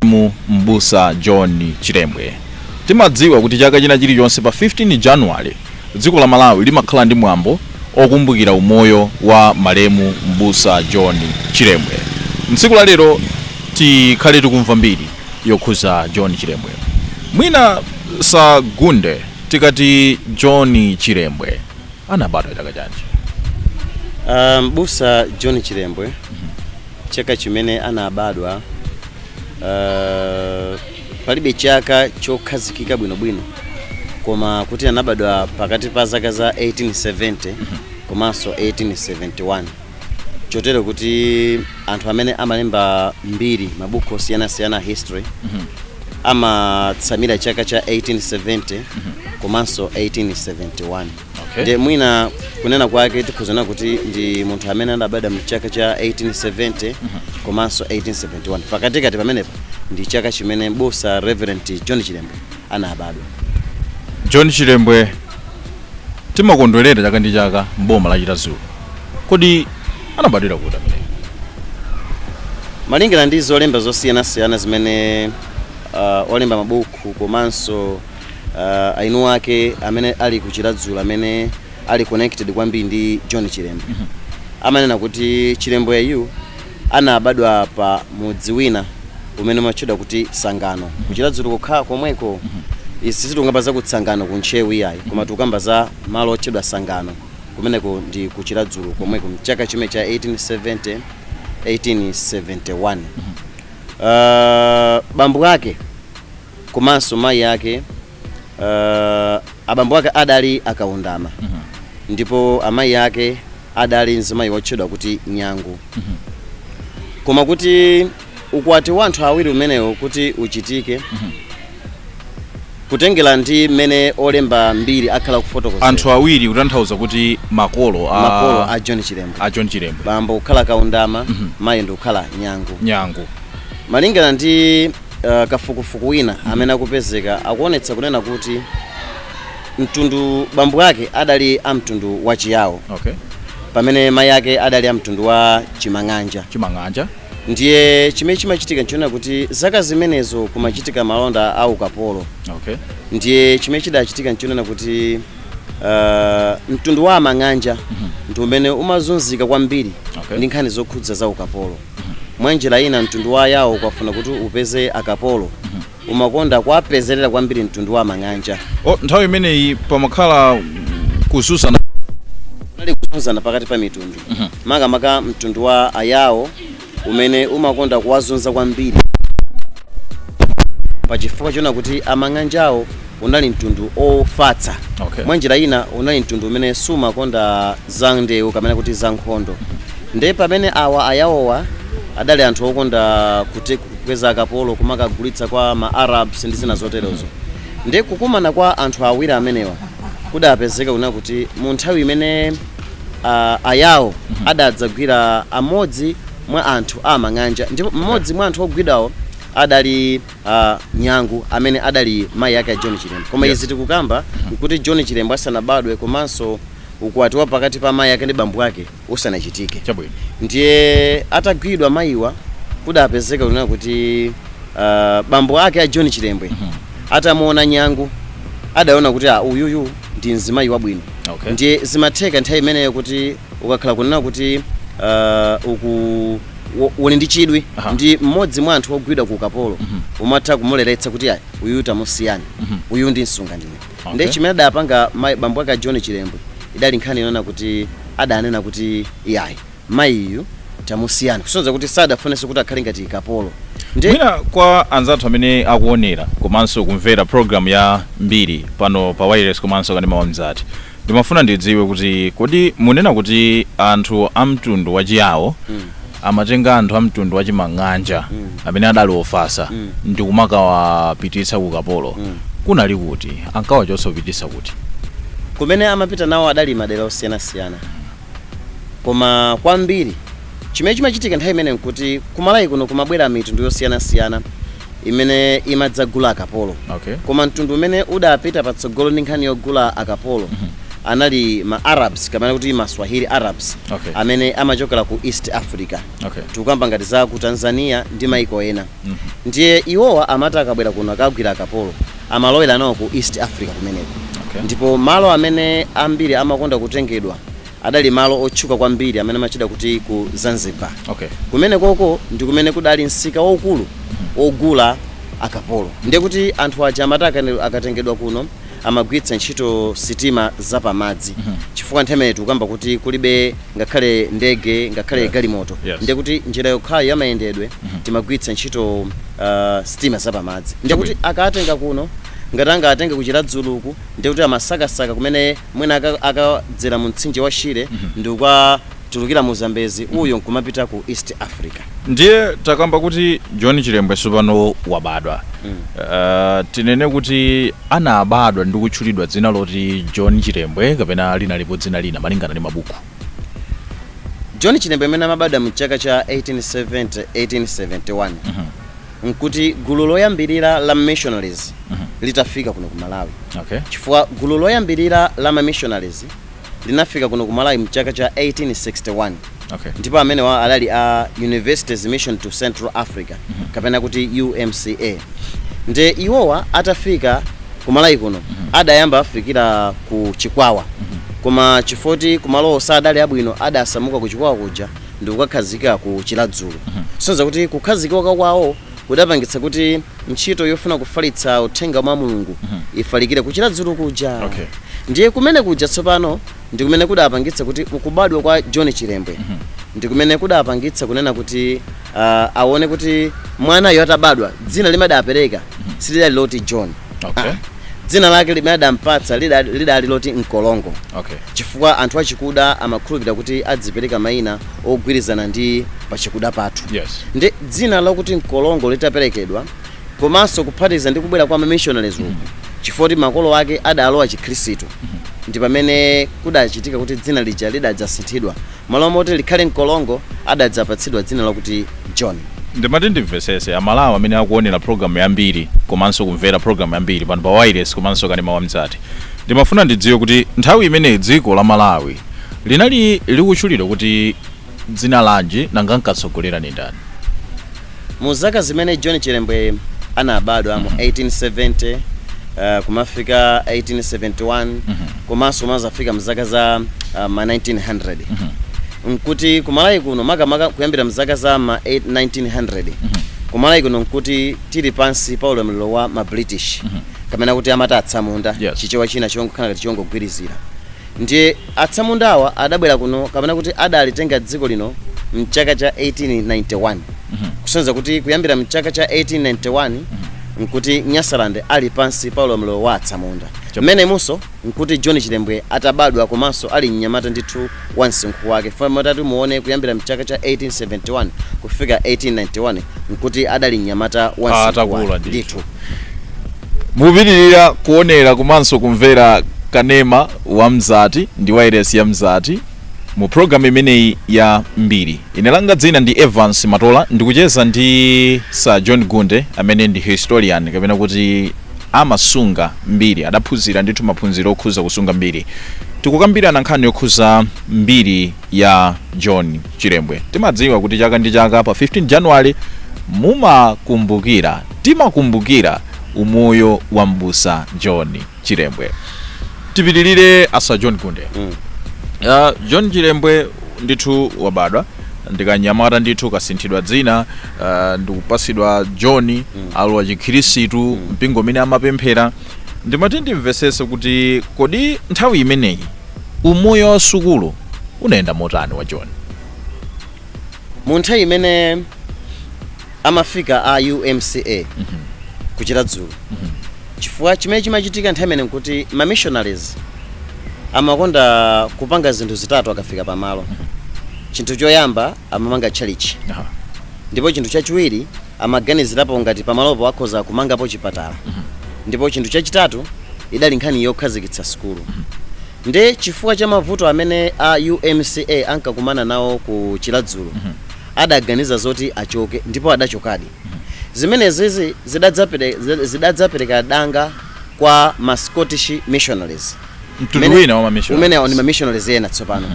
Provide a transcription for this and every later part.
Malemu Mbusa John Chilembwe. Timadziwa kuti chaka china chilichonse pa 15 January dziko la Malawi limakhala ndi mwambo okumbukira umoyo wa malemu Mbusa John Chilembwe. Mtsiku la lero tikhale tikumva mbiri yokhuza John Chilembwe. Mwina sagunde tikati John Chilembwe anabadwa chaka chanji? Mbusa John Chilembwe, chaka chimene anabadwa, palibe chaka chokhazikika bwinobwino, koma kuti anabadwa pakati pa zaka za 1870 komanso 1871, chotero kuti anthu amene amalemba mbiri, mabuku osiyanasiyana, history, amatsamira chaka cha 1870 komanso 1871. Ndiye mwina kunena kwake tikhuzana kuti ndi munthu amene anabadwa mchaka cha 1870 komanso 1871. Pakatikati pamenepa ndi chaka chimene Mbusa Reverend John Chilembwe anabadwa. John Chilembwe timakondwerera chaka ndi chaka mboma la Chiradzulu. Kodi anabadwira kuti ameneyo? Malingana ndi zolemba zosiyanasiyana zimene olemba mabuku komanso ainu ake amene ali ku Chiradzulu, amene ali connected kwambiri ndi John Chilembwe, amanena kuti Chilembweyu anabadwa pa mudzi wina umene umatchedwa kuti Sangano, ku Chiradzulu kokha komweko. Izi sitikukamba za kutsangano ku Ntcheu iyayi, koma tikukamba za malo otchedwa Sangano, kumeneko ndi ku Chiradzulu komweko, mchaka chimene cha 1870 1871. Bambo ake komanso mayi ake, abambo ake adali Akaundama ndipo amayi ake adali mzimayi wotchedwa kuti Nyangu. Koma kuti ukwati wa anthu awiri umenewo kuti uchitike, kutengera ndi mmene olemba mbiri akhala kufotokozera, Anthu awiri kutanthauza kuti makolo a makolo a John Chilembwe, a John Chilembwe, bambo kukhala Kaundama, mayi ndi kukhala Nyangu. Nyangu. Malingana ndi kafukufuku wina amene akupezeka, akuonetsa kunena kuti mtundu, bambo ake adali a mtundu wa Chiyawo, pamene mayi ake adali a mtundu wa Chimang'anja. Chimang'anja. Ndiye chimene chimachitika nchiona kuti zaka zimenezo kumachitika malonda a ukapolo. Ndiye chimene chidachitika nchionena kuti mtundu wa Amang'anja ndi umene umazunzika kwambiri ndi nkhani zokhudza za ukapolo. Mwa njira ina, mtundu wa Yawo ukafuna kuti upeze akapolo, umakonda kuwapezerera kwambiri mtundu wa Amang'anja. Oh, nthawi imeneyi pamakhala kuzunzana. Kunali kuzunzana pakati pa mitundu, makamaka mtundu wa Ayawo umene umakonda kuwazunza kwambiri, pachifukwa chona kuti Amang'anjawo unali mtundu ofatsa. Mwa njira ina, unali mtundu umene sumakonda za ndewu kapena kuti za nkhondo. Ndiye pamene awa Ayawowa adali anthu okonda kuti kupeza akapolo kumakagulitsa kwa ma Arabs ndi zina zoterozo. Ndiye kukumana kwa anthu awiri amenewa kudapezeka kuna kuti mu nthawi imene Ayawo adadzagwira amodzi mwa anthu Amang'anja, ndipo mmodzi mwa anthu ogwidwawo adali Nyangu, amene adali mayi ake a John Chilembwe. Koma izi tikukamba nkuti John Chilembwe asanabadwe komanso ukwati wa pakati pa mayi ake ndi bambo ake usanachitike. Ndiye atagwidwa mayiwa, kudapezeka kunena kuti bambo ake a John Chilembwe atamuona Nyangu, adaona kuti uyuyu ndi mzimayi wabwino. Ndiye zimatheka nthawi imeneyo kuti ukakhala kunena kuti uku uli ndi chidwi ndi mmodzi mwa anthu ogwidwa ku ukapolo, umatha kumuleretsa kuti ayi, uyu tamusiyani, uyu ndi msunga ndine. Ndiye chimene adapanga bambo ake a John Chilembwe idali nkhani yonena kuti adanena kuti iyayi, mayiyu tamusiyani, kusonyeza kuti sadafunenso kuti akhale ngati kapolo. Ndiye Mwina kwa anzathu amene akuonera komanso kumvera program ya mbiri pano pa wireless komanso kanema wa Mzati, ndimafuna ndidziwe kuti kodi munena kuti anthu a mtundu wa Chiyawo amatenga anthu a mtundu wa Chimang'anja amene adali ofasa ndi kumakawapititsa ku ukapolo, kunali kuti? Ankawachotsa kupititsa kuti? Kumene amapita nawo adali madera osiyanasiyana, koma kwambiri chimene chimachitika nthawi imene nkuti kumalawi kuno kumabwera mitundu yosiyanasiyana imene imadzagula akapolo. Koma mtundu umene udapita patsogolo ndi nkhani yogula akapolo Anali ma Arabs, kapena kuti ma Swahili Arabs, amene amachokera ku East Africa. Tikukamba ngati za ku Tanzania ndi maiko ena. Ndiye iwowa amati akabwera kuno, akagwira akapolo, amalowera nawo ku East Africa kumeneko. Ndipo malo amene ambiri amakonda kutengedwa adali malo otchuka kwambiri amene amachita kuti ku Zanzibar. Kumene koko ndi kumene kudali msika waukulu ogula akapolo. Ndiye kuti anthu aja amati akatengedwa kuno, amagwiritsa ntchito sitima zapamadzi, chifukwa nthawi imene tikukamba kuti kulibe ngakhale ndege, ngakhale galimoto. Ndiye kuti njira yokhayo yamayendedwe timagwiritsa ntchito sitima zapamadzi. Ndiye kuti akatenga kuno, ngati angatenge kuChiradzuluku, ndiye kuti amasakasaka kumene mwina akadzera mu mtsinje wa Shire ndi kukatulukira mu Zambezi uyo, nkumapita ku East Africa. Ndiye takamba kuti John Chilembwe tsopano wabadwa. Tinene kuti anabadwa ndi kutchulidwa dzina loti John Chilembwe, kapena linalipo dzina lina malingana ndi mabuku? John Chilembwe amene amabadwa mu chaka cha 1870, 1871, nkuti gulu loyambirira la missionaries litafika kuno ku Malawi, chifukwa gulu loyambirira la ma missionaries linafika kuno ku Malawi mchaka cha 1861. Ndipo amenewa adali a Universities Mission to Central Africa, kapena kuti UMCA. Nde iwowa atafika ku Malawi kuno, adayamba afikira ku Chikwawa, koma chifoti kumalowo sadali abwino, adasamuka ku Chikwawa kuja ndi kukakhazika ku Chiradzulu. Sonza kuti kukhazikika kwawo kudapangitsa kuti ntchito yofuna kufalitsa uthenga wa Mulungu ifalikire ku Chiradzulu kuja. Ndiye kumene kuja tsopano ndi kumene kudapangitsa kuti kubadwa kwa John Chilembwe, ndi kumene kudapangitsa kunena kuti aone kuti mwanayo atabadwa, dzina limene adapereka silidali loti John. Ah, dzina lake limene adampatsa lidali loti Mkolongo, chifukwa anthu achikuda amakhulupirira kuti adzipereka mayina ogwirizana ndi pachikuda pathu. Ndi dzina lakuti Mkolongo litaperekedwa, komanso kuphatikiza ndi kubwera kwa ma missionaries uku, chifukwa kuti makolo ake adalowa Chikhristu, ndi pamene kudachitika kuti dzina lija lidadzasinthidwa. Malo moti likhale Mkolongo, adadzapatsidwa dzina lakuti John. Ndimati ndimvesese, Amalawi amene akuonera programu yambiri komanso kumvera programu yambiri pano pa wireless komanso kanema wa Mzati, ndimafuna ndidziwe kuti nthawi imeneyi dziko la Malawi linali likutchulidwa kuti dzina lanji, nanga nkatsogolera ni ndani? Mu zaka zimene John Chilembwe anabadwa mu 1870 kumafika 1871, komanso kumazafika mzaka za ma 1900, nkuti kumalawi kuno, makamaka kuyambira mzaka za ma 8 1900, kumalawi kuno nkuti tili pansi pa ulamuliro wa ma British, kapena kuti amati atsamunda. Chichewa china chongokhala ngati chongogwirizira. Ndiye atsamundawa adabwera kuno, kapena kuti adalitenga dziko lino mchaka cha 1891, kusonyeza kuti kuyambira mchaka cha 1891 nkuti Nyasaland ali pansi pa ulamuliro wa atsamunda. Mmenemunso nkuti John Chilembwe atabadwa, komanso ali mnyamata ndithu wa msinkhu wake. Matati muone, kuyambira mchaka cha 1871 kufika 1891 nkuti adali mnyamata wa msinkhu Atakula wake ndithu. Ndithu. Mupitirira kuonera komanso kumvera kanema wa Mzati ndi wireless ya Mzati mu programu imeneyi ya mbiri. Ine langa dzina ndi Evans Matola, ndikucheza ndi Sir John Gunde amene ndi historian, kapena kuti amasunga mbiri, adaphunzira ndithu maphunziro okhuza kusunga mbiri. Tikukambirana nkhani yokhuza mbiri ya John Chilembwe. Timadziwa kuti chaka ndi chaka pa 15 January mumakumbukira, timakumbukira umoyo wa mbusa John Chilembwe. Tipitirire, asa John Gunde. John Chilembwe ndithu wabadwa ndikanyamata ndithu, kasinthidwa dzina, ndikupasidwa John, alowa Chikhirisitu, mpingo umene amapemphera. Ndimati ndimvesese kuti kodi nthawi imeneyi umoyo wa sukulu unayenda motani wa John? Mu nthawi imene amafika a UMCA kuChiradzulu, chifukwa chimene chimachitika nthawi imene nkuti ma missionaries amakonda kupanga zinthu zitatu akafika pamalo. Chinthu choyamba, amamanga tchalitchi. Ndipo chinthu chachiwiri, amaganizirapo ngati pamalopo akhoza kumangapo chipatala. Ndipo chinthu chachitatu idali nkhani yokhazikitsa sukulu. Ndi chifukwa cha mavuto amene a UMCA ankakumana nawo ku Chiradzulu, adaganiza zoti achoke, ndipo adachokadi. Zimenezi zidadzapereka danga kwa ma Scottish missionaries. Mtundu wina wa ma missionaries. Umenewo ndi ma missionaries ena tsopano.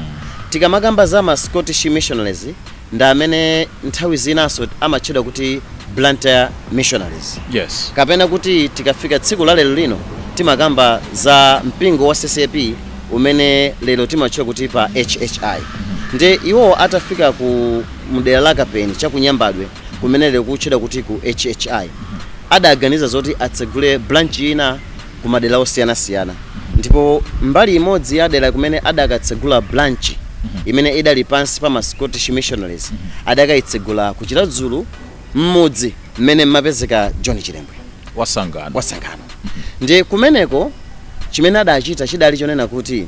Tikamakamba za ma Scottish missionaries, ndi amene nthawi zinanso amatchedwa kuti Blantyre missionaries, kapena kuti tikafika tsiku la lero lino timakamba za mpingo wa CCAP umene lero timatchula kuti pa HHI. Ndi iwo atafika ku mdera la Kapeni chakunyambadwe, kumene lero kutchedwa kuti ku HHI, adaganiza zoti atsegule branch ina ku madera osiyanasiyana. Ndipo mbali imodzi ya dera kumene adakatsegula branch imene idali pansi pa ma Scottish missionaries, adakayitsegula ku Chiradzulu, mmudzi mmene mmapezeka John Chilembwe. Wasangano. Wasangano. Ndi kumeneko chimene adachita chidali chonena kuti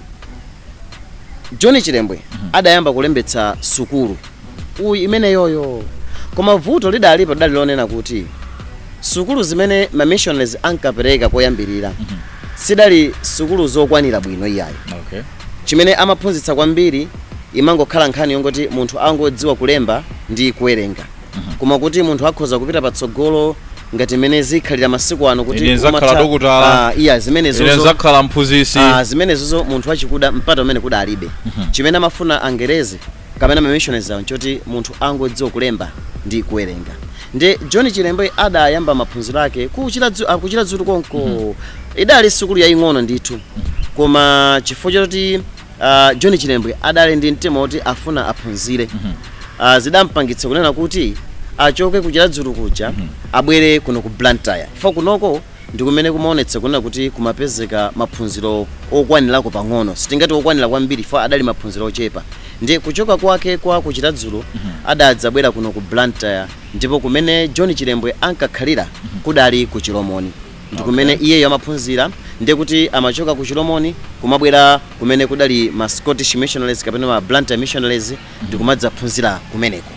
John Chilembwe adayamba kulembetsa sukulu uyu imeneyoyo. Koma vuto lidalipo, lidali lonena kuti sukulu zimene ma missionaries ankapereka koyambirira sidali sukulu zokwanira bwino iyayi. Chimene amaphunzitsa kwambiri imangokhala nkhani yongoti munthu angodziwa kulemba ndi kuwerenga, koma kuti munthu akhoza kupita patsogolo ngati mmene zikhalira masiku ano kuti Ine nzakhala dokotala. Ah, iya, zimenezozo. Ine nzakhala mphunzitsi. Ah, zimenezozo munthu wachikuda mpata umene kudalibe. Chimene amafuna Angerezi kapena ma missionaries awo nchoti munthu angodziwa kulemba ndi kuwerenga. Ndi John Chilembwe adayamba maphunziro ake ku Chiradzulu konko. Idali sukulu yaying'ono ndithu, koma chifukwa choti John Chilembwe adali ndi mtima woti afuna aphunzire, zidampangitsa kunena kuti achoke ku Chiradzulu kuja abwere kuno ku Blantyre, chifukwa kunoko ndi kumene kumaonetsa kunena kuti kumapezeka maphunziro okwanirako pang'ono. Sitingati okwanira kwambiri chifukwa adali maphunziro ochepa. Ndi kuchoka kwake kwa ku Chiradzulu adadzabwera kuno ku Blantyre, ndipo kumene John Chilembwe ankakhalira kudali ku Chilomoni, ndi kumene iyeyo amaphunzira. Ndiye kuti amachoka ku Chilomoni kumabwera kumene kudali ma Scottish missionaries kapena ma Blantyre missionaries ndi kumadzaphunzira kumeneko.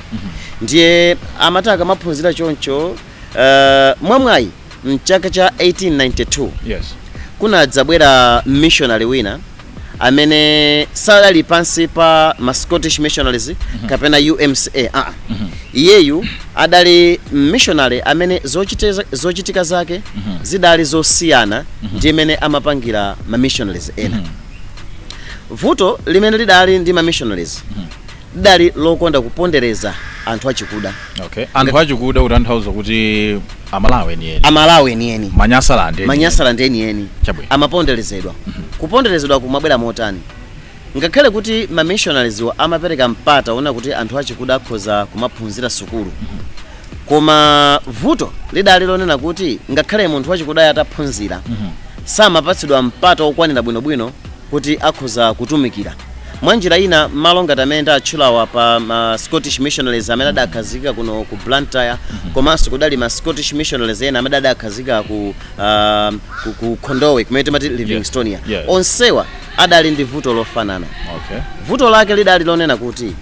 Ndiye amati akamaphunzira choncho, mwamwayi mchaka cha 1892 kunadzabwera missionary wina amene sadali pansi pa ma Scottish missionaries kapena UMCA. Iyeyu adali missionary amene zochitika zake zidali zosiyana ndi imene amapangira ma missionaries ena. Vuto limene lidali ndi ma missionaries lidali lokonda kupondereza anthu achikuda. Okay, anthu achikuda kutanthauza kuti Amalawi enieni? Amalawi enieni. Manyasalande enieni. Manyasalande enieni. Amaponderezedwa. Kuponderezedwa kumabwera motani? Ngakhale kuti ma missionaries wa amapereka mpata ona kuti anthu achikuda akhoza kumaphunzira sukulu, koma vuto lidali lonena kuti ngakhale munthu wachikuda ataphunzira, samapatsidwa mpata okwanira bwinobwino kuti akhoza kutumikira. Mwanjira ina, malo ngati amene ndatchulawa pa ma Scottish missionaries amene adakhazikika kuno ku Blantyre, komanso kudali ma Scottish missionaries ena amene adakhazikika ku Khondowe kumene timati Livingstonia, onsewa adali ndi vuto lofanana. Vuto lake lidali lonena kuti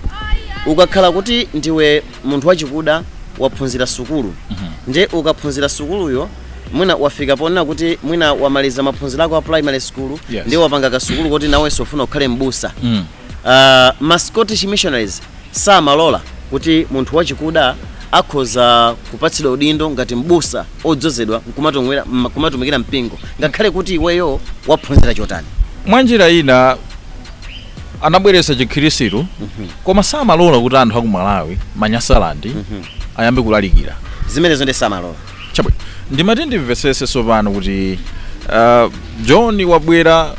ukakhala kuti ndiwe munthu wachikuda waphunzira sukulu, ndiye ukaphunzira sukuluyo mwina wafika ponena kuti mwina wamaliza maphunziro ako a primary school, ndiye wapanga kasukulu kuti nawenso ufuna ukhale mbusa, ma Scottish missionaries samalola kuti munthu wachikuda akhoza kupatsidwa udindo ngati mbusa odzozedwa nkumatumikira mpingo, ngakhale kuti iweyo waphunzira chotani. Mwanjira ina anabweretsa Chikhirisitu, koma samalola kuti anthu aku Malawi, Manyasalandi, ayambe kulalikira. Zimenezo ndi samalola. Chabwino, ndimati ndimvesese tsopano kuti John wabwera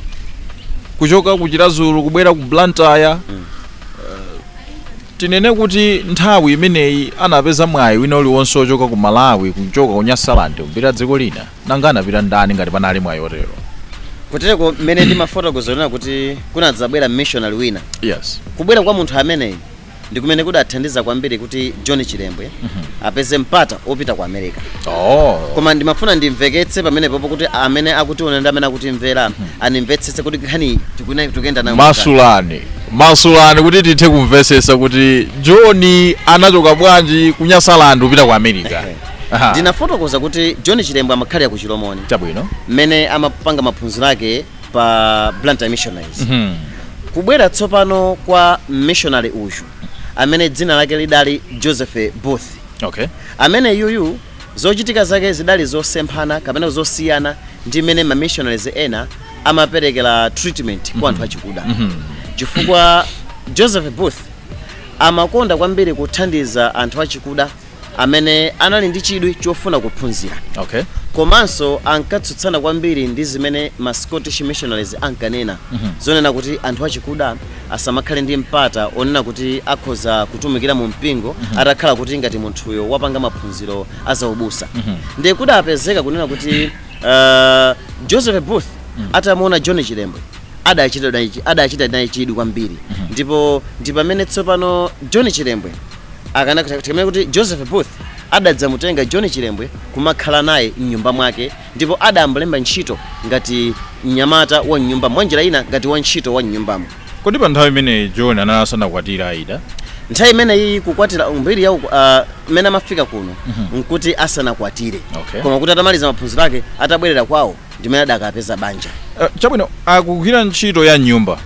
kuchoka ku Chiradzulu kubwera ku Blantyre. Tinene kuti nthawi imeneyi anapeza mwayi wina uliwonse ochoka ku Malawi, kuchoka ku Nyasalandi kupita dziko lina? Nanga anapita ndani ngati panali mwayi otero? Kutereko mmene ndimafotokozera kuti kunadzabwera missionary wina, kubwera kwa munthu ameneyi ndi kumene kudathandiza kwambiri kuti John Chilembwe apeze mpata opita ku America. Koma ndimafuna ndimveketse pamenepopo kuti amene akutiona ndi amene akutimvera andimvetsetse kuti nkhani tikuyenda nayo motani. Masulani, masulani kuti tithe kumvesesa kuti John anachoka bwanji ku Nyasalandi kupita ku America. Ndinafotokoza kuti John Chilembwe amakhalira ku Chilomoni mmene amapanga maphunziro ake pa Blantyre Missionaries. Kubwera tsopano kwa missionary uyu amene dzina lake lidali Joseph Booth, amene yuyu zochitika zake zidali zosemphana kapena zosiyana ndi mmene ma missionaries ena Amaperekera treatment kwa anthu achikuda, chifukwa Joseph Booth amakonda kwambiri kuthandiza anthu achikuda amene anali ndi chidwi chofuna kuphunzira. Komanso ankatsutsana kwambiri ndi zimene ma Scottish missionaries ankanena, zonena kuti anthu achikuda asamakhale ndi mpata onena kuti akhoza kutumikira mu mpingo atakhala kuti ngati munthuyo wapanga maphunziro azaubusa. Ndiye kudapezeka kunena kuti Joseph Booth atamuona John Chilembwe adachita naye chidwi kwambiri, ndipo ndi pamene tsopano John Chilembwe akana tikamene kuti Joseph Booth adadzamutenga John Chilembwe kumakhala naye mnyumba mwake, ndipo adamlemba ntchito ngati mnyamata wa mnyumba, mwanjira ina ngati wantchito wa mnyumbamo. Kodi pa nthawi imeneyi John anali asanakwatire, Aida? Nthawi imeneyi kukwatira mbiri ya mmene amafika kuno nkuti asanakwatire. Koma kuti atamaliza maphunziro ake, atabwerera kwawo, ndimene adakapeza banja. Chabwino, akugwira ntchito ya nyumba.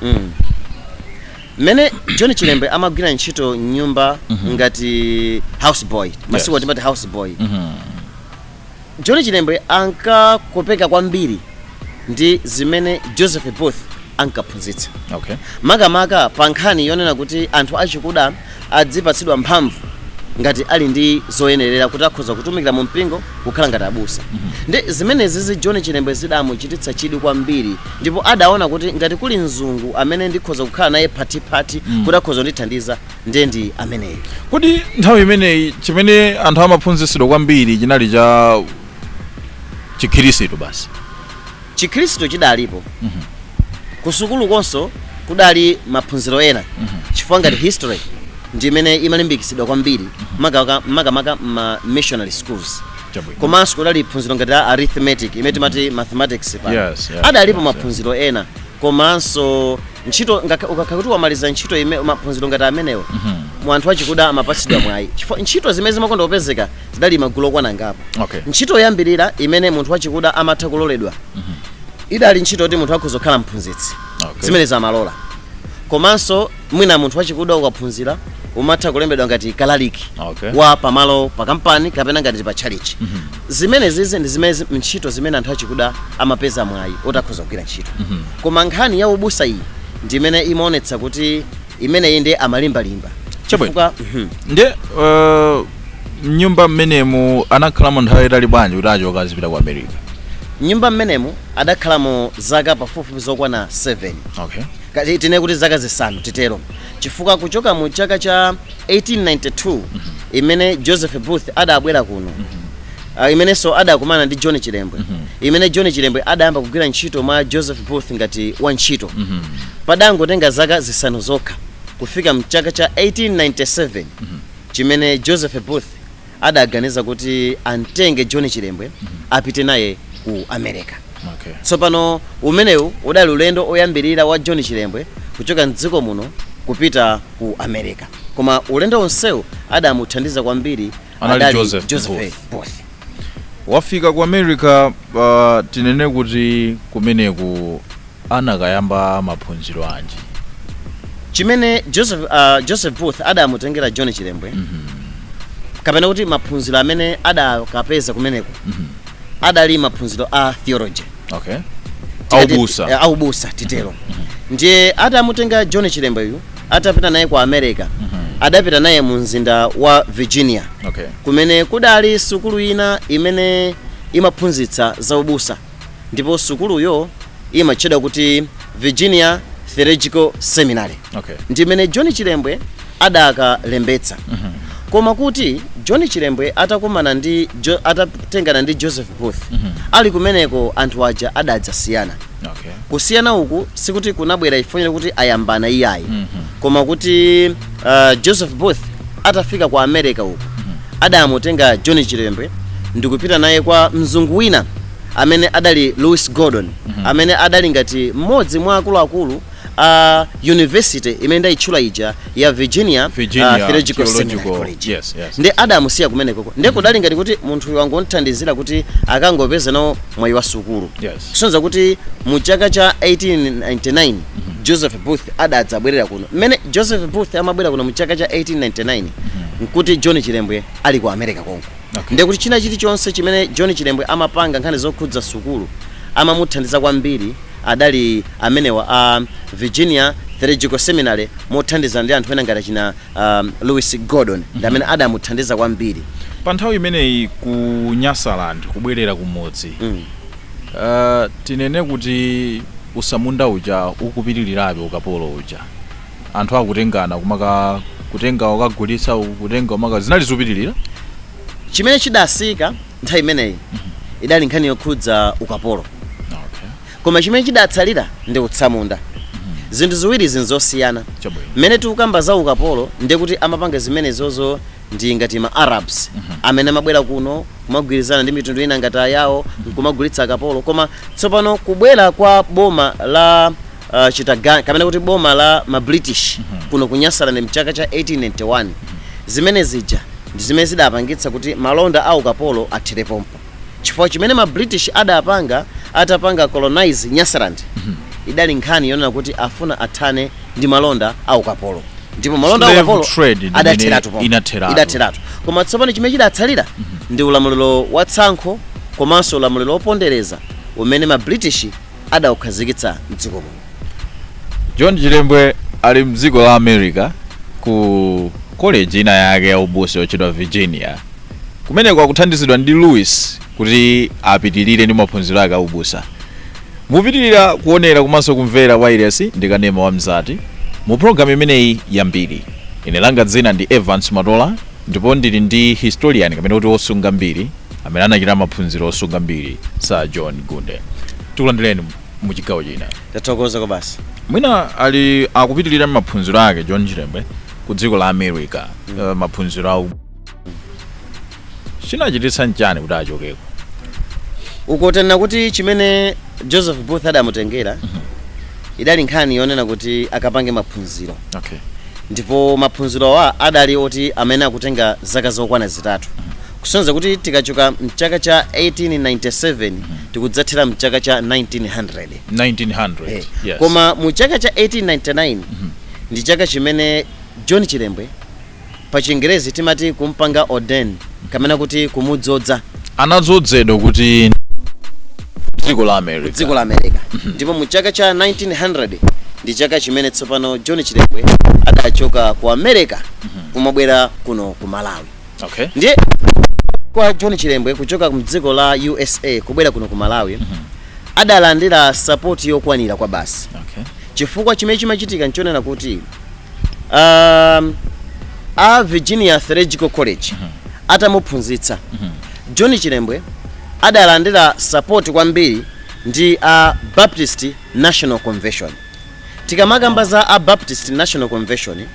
Mmene John Chilembwe amagwira ntchito nyumba ngati house boy, masiku timati house boy, John Chilembwe ankakopeka kwambiri ndi zimene Joseph Booth ankaphunzitsa, makamaka pa nkhani yonena kuti anthu achikuda adzipatsidwa mphamvu ngati ali ndi zoyenerera kuti akhoza kutumikira mu mpingo kukhala ngati abusa. Ndi zimenezi John Chilembwe zidamuchititsa chidwi kwambiri, ndipo adaona kuti ngati kuli mzungu amene ndikhoza kukhala naye phatiphati kuti akhoza kundithandiza, ndiye ndi ameneyo. Kodi nthawi imeneyi chimene anthu amaphunzitsidwa kwambiri chinali cha Chikhirisitu basi? Chikhristu chidalipo kusukulu, konso kudali maphunziro ena, chifukwa ngati history ndi imene imalimbikitsidwa kwambiri, makamaka ma missionary schools. Komanso kudali phunziro ngati la arithmetic imene timati mathematics pano. Adalipo maphunziro ena, komanso ntchito ukakhala kuti wamaliza ntchito ime maphunziro ngati amenewo, mu anthu achikuda amapatsidwa mwayi, chifukwa ntchito zimene zimakonda kupezeka zidali magulu okwana angapo. Ntchito yoyambirira imene munthu wachikuda amatha kuloledwa idali ntchito yoti munthu akhoza kukhala mphunzitsi. Zimene zamalola. Komanso mwina munthu wachikuda ukaphunzira umatha kulembedwa ngati kalaliki wa pamalo pa kampani kapena ngati pa tchalitchi. Zimene zizi ndi zimene ntchito zimene anthu achikuda amapeza mwayi oti akhoza kugwira ntchito. Koma nkhani ya ubusa iyi ndi imene imaonetsa kuti imeneyi ndi amalimbalimba. Chabwino. Chifukwa Ndiye mnyumba mmenemu anakhalamo nthawi itali bwanji kuti achoka azipita ku America? Nyumba mmenemu adakhalamo zaka pafupifupi zokwana 7. Kati tine kuti zaka 5 titero, chifukwa kuchoka mu chaka cha 1892 imene Joseph Booth adabwera kuno, imenenso adakumana ndi John Chilembwe, imene John Chilembwe adayamba kugwira ntchito mwa Joseph Booth ngati wantchito, padangotenga zaka 5 zokha kufika mchaka cha 1897 chimene Joseph Booth adaganiza kuti amtenge John Chilembwe apite naye ku America. Tsopano umenewu udali ulendo oyambirira wa John Chilembwe kuchoka mdziko muno kupita ku America, koma ulendo onsewu adamuthandiza kwambiri anali adali Joseph Joseph Booth. Booth. Wafika ku America, tinene kuti kumeneku anakayamba maphunziro anji? Chimene Joseph Booth adamutengera John Chilembwe, kapena kuti maphunziro amene adakapeza kumeneko, adali maphunziro a theology. Aubusa. Aubusa titero. Ndiye atamutenga John Chilembweyu, atapita naye ku America, adapita naye mu mzinda wa Virginia, kumene kudali sukulu ina imene imaphunzitsa zaubusa, ndipo sukuluyo imatchedwa kuti Virginia Theological Seminary. Ndi imene John Chilembwe adakalembetsa. Koma kuti John Chilembwe atakumana ndi atatengana ndi Joseph Booth, ali kumeneko anthu aja adadzasiyana. Kusiyana uku sikuti kunabwera ifonera kuti ayambana iyayi, koma kuti Joseph Booth atafika ku America uku, adamutenga John Chilembwe ndikupita naye kwa mzungu wina amene adali Louis Gordon, amene adali ngati mmodzi mwa akuluakulu a university imene ndayitchula ija ya Virginia, Virginia Theological Seminary Theological College. Yes. Ndi adamusiya kumenekoko, ndi kudali ngati kuti munthu uyu angomthandizira kuti akangopeza nawo mwayi wa sukulu. Kusonyeza kuti mu chaka cha 1899 Joseph Booth adadzabwerera kuno. Mmene Joseph Booth amabwera kuno mu chaka cha 1899, nkuti John Chilembwe ali ku America konko. Ndiye kuti china chilichonse chimene John Chilembwe amapanga, nkhani zokhudza sukulu, amamuthandiza kwambiri Adali amenewa a Virginia Theological Seminary, mothandiza ndi anthu ena ngati achina Lewis Gordon, ndi amene adamuthandiza kwambiri. Pa nthawi imeneyi ku Nyasaland, kubwerera kumudzi, tinene kuti usamunda uja ukupitirirabe, ukapolo uja, anthu akutengana kumaka kutenga ukagulitsa, kutenga umaka, zinali zikupitirira? Chimene chidasika nthawi imeneyi idali nkhani yokhudza ukapolo, koma chimene chidatsalira ndi utsamunda. Zinthu ziwiri zinzosiyana. Mmene tikukamba za ukapolo, ndiye kuti amapanga zimenezozo ndi ngati ma Arabs amene amabwera kuno kumagwirizana ndi mitundu ina ngati Ayawo nkumagulitsa akapolo. Koma tsopano kubwera kwa boma la Chitaganya, kapena kuti boma la ma British kuno kuNyasaland mchaka cha 1891, zimene zija ndi zimene zidapangitsa kuti malonda a ukapolo athere pompo, chifukwa chimene ma British adapanga atapanga colonize Nyasaland idali nkhani yonena kuti afuna athane ndi malonda a ukapolo, ndipo malonda a Slave ukapolo trade ndi imene adatheratu pompo. Inatheratu. Idatheratu. Koma tsopano chimene chidatsalira ndi ulamuliro wa tsankho komanso ulamuliro wopondereza umene ma British adaukhazikitsa mdziko muno. John Chilembwe ali mdziko la America ku college ina yake ya ubusa yotchedwa Virginia. Kumeneko akuthandizidwa ndi Louis kuti apitirire ndi maphunziro ake aubusa. Mupitirira kuonera komanso kumvera wailesi ndi kanema wa Mzati mu programu imeneyi yambiri. Ine langa dzina ndi Evans Matola, ndipo ndili ndi historian, kapena kuti wosunga mbiri, amene anachita maphunziro osunga mbiri, Sir John Gunde. Tikulandireni mu chigawo china. Tathokoza basi. Mwina ali akupitirira maphunziro ake John Chilembwe ku dziko la America, maphunziro awo, chinachititsa nchani kuti achokeko? Ukutenena kuti chimene Joseph Booth adamutengera idali nkhani yonena kuti akapange maphunziro, ndipo maphunziro awa adali oti amene akutenga zaka zokwana 3, kusonyeza kuti tikachoka mchaka cha 1897 tikudzathera mchaka cha 1900. 1900. Yes. Koma mu chaka cha 1899 ndi chaka chimene John Chilembwe, pa Chingerezi timati kumpanga ordain, kamena kuti kumudzodza. Anadzodzedwa kuti dziko la America. Dziko la America. Ndipo mu chaka cha 1900 ndi chaka chimene tsopano John Chilembwe adachoka ku America kumabwera kuno ku Malawi. Ndiye kwa John Chilembwe kuchoka mdziko la USA kubwera kuno ku Malawi, adalandira support yokwanira kwa basi, chifukwa chimene chimachitika nchonena kuti a Virginia Theological College atamuphunzitsa John Chilembwe, adalandira support kwambiri ndi a Baptist National Convention. Tikamakamba za a Baptist National Convention,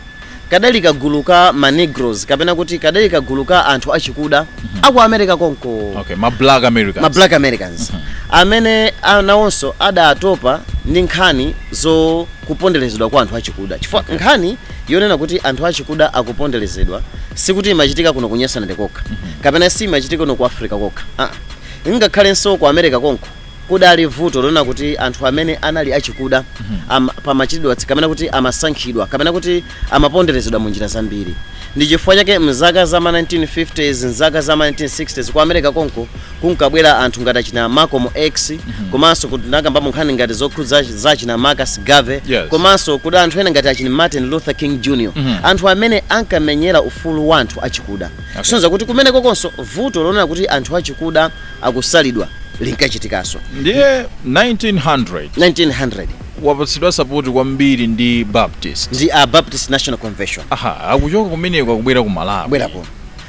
kadali kagulu ka ma Negroes, kapena kuti kadali kagulu ka anthu achikuda aku America konko. Okay, ma Black Americans. Ma Black Americans amene nawonso adatopa ndi nkhani zokuponderezedwa kwa anthu achikuda, chifukwa nkhani yonena kuti anthu achikuda akuponderezedwa sikuti imachitika kuno ku Nyasaland kokha, kapena simachitika kuno ku Africa kokha. Ngakhalenso ku America konko kudali vuto lonena kuti anthu amene anali achikuda pamachitidwe, kapena kuti amasankhidwa, kapena kuti amaponderezedwa mu njira zambiri. Ndi chifukwa chake mzaka za ma 1950s, mzaka za ma 1960s, ku America konko kunkabwera anthu ngati achina Malcolm X, komanso kunakambamo nkhani ngati zokhudza zachina Marcus Garvey, komanso kuda anthu ena ngati achina Martin Luther King Jr., anthu amene ankamenyera ufulu wa anthu achikuda, kusonyeza kuti kumeneko konso vuto lonena kuti anthu achikuda akusalidwa linkachitikanso. Ndiye 1900. 1900. Wapatsidwa support kwambiri ndi Baptist. Ndi a Baptist National Convention. Aha, akuchoka kumeneko akubwera ku Malawi. Kubwera kuno,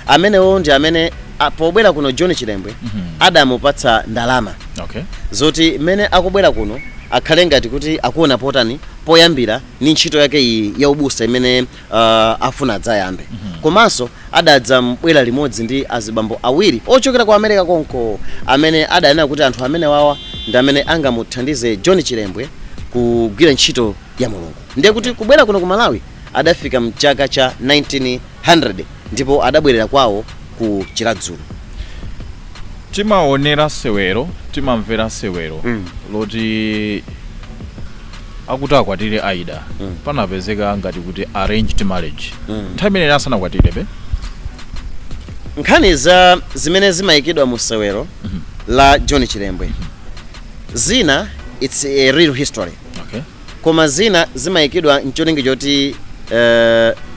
amenewo ndi amene pobwera kuno John Chilembwe adamupatsa ndalama zoti mmene akubwera kuno akhale ngati kuti akuona potani poyambira ni ntchito yake iyi ya ubusa imene afuna adzayambe. Komanso adadza mbwera limodzi ndi azibambo awiri ochokera ku America konko, amene adanena kuti anthu amene wawa ndi amene angamuthandize John Chilembwe kugwira ntchito ya Mulungu. Ndiye kuti kubwera kuno ku Malawi adafika mchaka cha 1900, ndipo adabwerera kwawo ku Chiradzulu. Timaonera sewero, timamvera sewero loti akuti akwatire Aida, panapezeka ngati kuti arranged marriage. Nthawi imene asanakwatire be? Nkhani za zimene zimayikidwa mu sewero la John Chilembwe zina It's a real history. Okay. Koma zina zimayikidwa ncholinga choti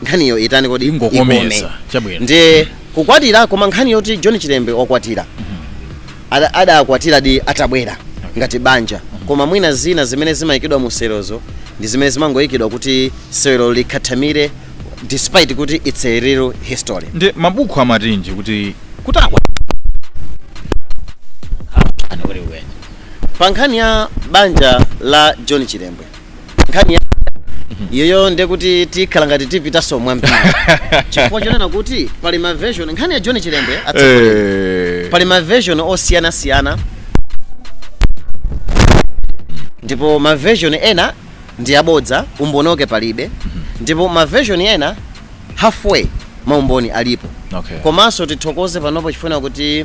nkhaniyo itani kodi? Ingokomeza. Ikome. Chabwino. Ndiye kukwatira, koma nkhani yoti John Chilembwe wakwatira, adakwatira di atabwera ngati banja, koma mwina zina zimene zimayikidwa mu sewerozo ndi zimene zimangoyikidwa kuti sewero likhathamire, despite kuti it's a real history. Ndi mabuku amatinji kuti akwa ani kuti wenye? Pa nkhani ya banja la John Chilembwe, nkhani ya iyoyo ndekuti tikhala ngati tipitanso mwambiri, chifukwa chonena kuti pali ma version. Nkhani ya John Chilembwe atsogoleri, pali ma version osiyanasiyana, ndipo ma version ena ndi abodza, umboni wake palibe, ndipo ma version ena halfway maumboni alipo. Okay. Komanso tithokoze panopo chifuna kuti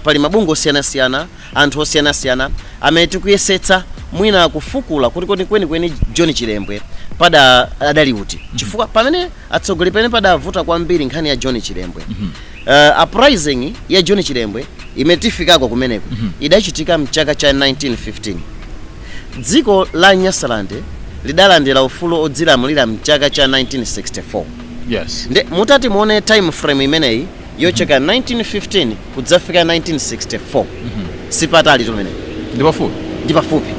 pali mabungwe osiyanasiyana, anthu osiyanasiyana amene tikuyesetsa mwina kufukula kuti kodi kwenikweni John Chilembwe pada adali uti, chifukwa pamene atsogoleri pamene padavuta kwambiri nkhani ya John Chilembwe, uprising ya John Chilembwe imene tifikako kumeneko, idachitika mchaka cha 1915. Dziko la Nyasaland lidalandira ufulu odzilamulira mchaka cha 1964. Yes. Nde mutati muone time frame imeneyi yochoka 1915 kudzafika 1964, sipatali tumeneyi. Ndi pafupi. Ndi pafupi,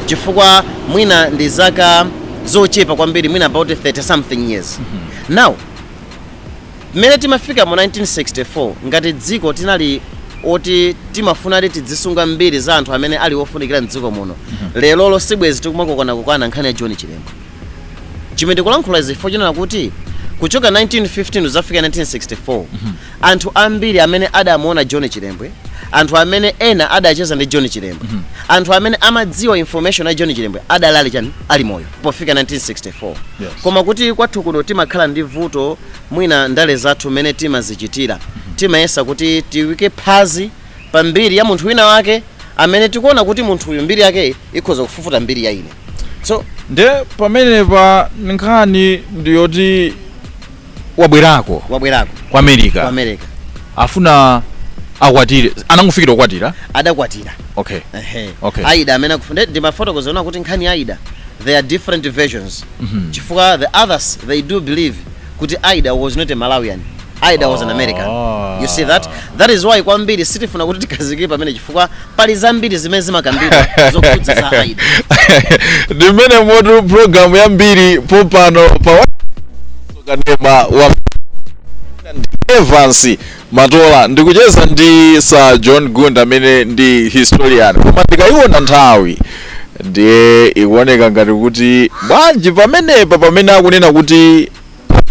chifukwa mwina ndi zaka zochepa kwambiri, mwina about 30 something years. Now mmene timafika mu 1964, ngati dziko tinali oti timafuna tidzisunga mbiri za anthu amene ali ofunikira mdziko muno, lerolo sibwezi tikumakokana nkhani ya John Chilembwe. Chimene ndikulankhula izi chifukwa chonena kuti kuchoka 1915 kuzafika 1964, anthu ambiri amene adamuona John Chilembwe, anthu amene ena adacheza ndi John Chilembwe, anthu amene amadziwa information ya John Chilembwe adalali chani, ali moyo pofika 1964. Yes. Koma kuti kwathu kuno timakhala ndi vuto, mwina ndale zathu mmene timazichitira, timayesa kuti tiwike phazi pa mbiri ya munthu wina wake amene tikuona kuti munthu uyu mbiri yake ikhoza kufufuta mbiri ya ine, so Nde pamenepa nkhani ndiyoti wabwerako wabwerako ku America, ku America, afuna akwatire. Anangofikira kukwatira? Adakwatira. Okay. Ehe. Okay. Aida amene akufuna, ndimafotokoza ona kuti nkhani ya Aida, there are different versions, chifukwa the others, they do believe kuti Aida was not a Malawian, Aida was an American. You see that? That is why kwambiri sitifuna kuti tikhazikike pamene, chifukwa pali zambiri zimene zimakambidwa zokhudza za Aida. Ndi mmene motu program yambiri pompano pa kanema wa Evans Matola, ndikucheza ndi Sir John Gunda amene ndi historian. Koma ndikayiona nthawi ndiye ikuoneka ngati kuti bwanji pamenepa pamene akunena kuti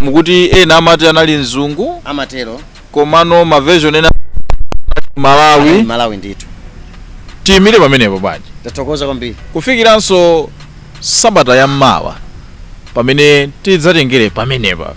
mukuti ena amati anali mzungu, Amatero. Komano ma version ena Malawi. Malawi ndithu. Tiyimire pamenepo bwanji? Tathokoza kwambiri. Kufikiranso sabata ya mmawa pamene tidzatengere pamenepa.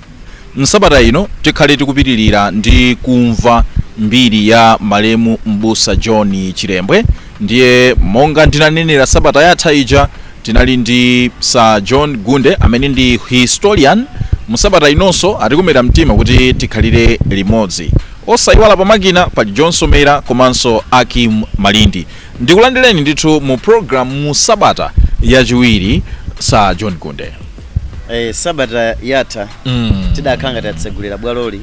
Msabata ino tikhale tikupitirira ndi kumva mbiri ya malemu Mbusa John Chilembwe. Ndiye monga ndinanenera sabata yatha ija, tinali ndi Sir John Gunde amene ndi historian. Musabata inonso atikomera mtima kuti tikhalire limodzi. Osayiwala pamakina pali John Somera komanso Akim Malindi. Ndikulandireni ndithu mu program mu sabata yachiwiri, Sir John Gunde. Sabata yatha tidakhala ngati atsegulira bwaloli,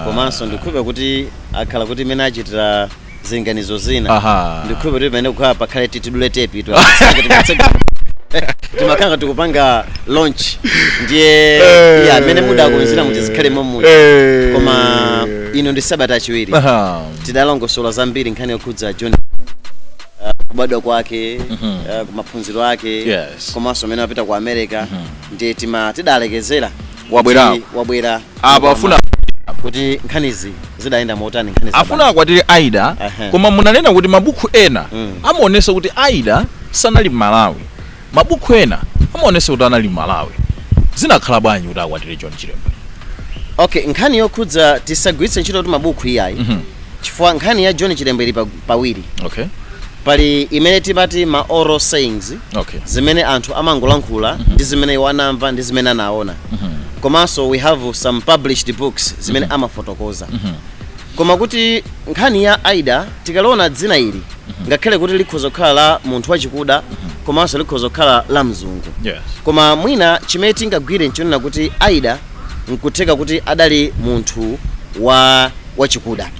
komanso ndikhulupira kuti akhala kuti imene achitira zilinganizo zina, ndikhulupira kuti pamene kukhala pakhale titidule tepi, timakhala tikupanga launch. Ndiye iya amene mudakonzera muti zikhale momwe, koma ino ndi sabata yachiwiri. Tidalongosola zambiri nkhani yokhudza John, kubadwa kwake, kumaphunziro ake, komanso amene apita ku America. Ndiye tidalekezera Wabwerako. kuti wabwera Apa afuna kuti nkhanizi zidayenda motani, nkhani za afuna banja. akwatire Aida. Koma munanena kuti mabuku ena amaonesa kuti Aida sanali Malawi, mabuku ena amaonesa kuti anali Malawi. Zinakhala bwanji kuti akwatire John Chilembwe? Okay, nkhani yokhudza, tisagwiritse ntchito kuti mabuku iyayi, chifukwa nkhani ya John Chilembwe ili pawiri. Okay. Pali imene timati ma oral sayings, zimene anthu amangolankhula ndi zimene iwo anamva ndi zimene anaona, komanso we have some published books zimene amafotokoza. Koma kuti nkhani ya Aida, tikaliona dzina ili Ngakhale kuti likhoza kukhala la munthu wachikuda, komanso likhoza kukhala la mzungu. Koma mwina chimene tingagwire nchonena kuti Aida nkutheka kuti adali munthu wa wachikuda,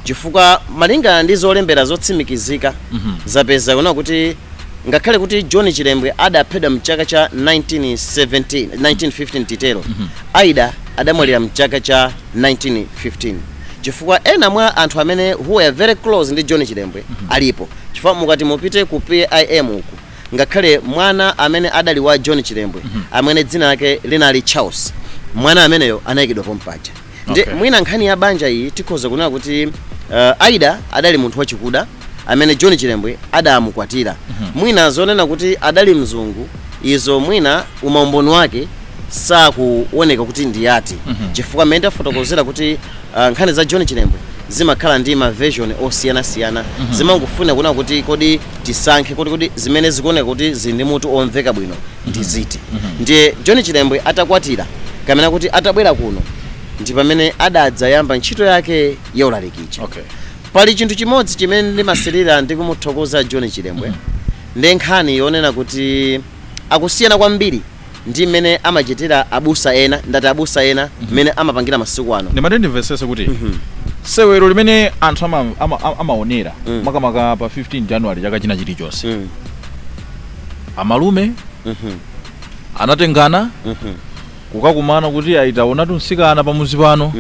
chifukwa malingana ndi zolembera zotsimikizika, zapeza kuna kuti ngakhale kuti John Chilembwe adaphedwa mchaka cha 1917, 1915 titero, Aida adamwalira mchaka cha 1915, chifukwa ena mwa anthu amene who were very close ndi John Chilembwe alipo. Chifukwa mukati mupite ku PIM uku, ngakhale mwana amene adali wa John Chilembwe, amene dzina lake linali Charles, mwana ameneyo anayikidwa pompaja. Ndi mwina nkhani ya banja iyi tikhoza kunena kuti Aida adali munthu wachikuda amene John Chilembwe adamukwatira. Mwina zonena kuti adali mzungu, izo mwina umaumboni wake sakuoneka kuti ndiyati, chifukwa mmene tafotokozera kuti nkhani za John Chilembwe zimakhala ndi ma version osiyanasiyana, zimangofuna kuona kuti kodi tisankhe kuti zimene zikuoneka kuti zili ndi mutu omveka bwino ndi ziti. Ndiye John Chilembwe atakwatira, kamena kuti atabwera kuno, ndi pamene adadzayamba ntchito yake ya ulaliki. Pali chinthu chimodzi chimene ndimasirira ndi kumuthokoza John Chilembwe, ndi nkhani yonena kuti akusiyana kwambiri ndi mmene amachitira abusa ena, ndati abusa ena, mmene amapangira masiku ano. Ndimati ndimvesese kuti sewero limene anthu amaonera makamaka pa 15 January chaka china chilichonse, amalume anatengana kukakumana kuti aitaonatu mtsikana pamuzi pano,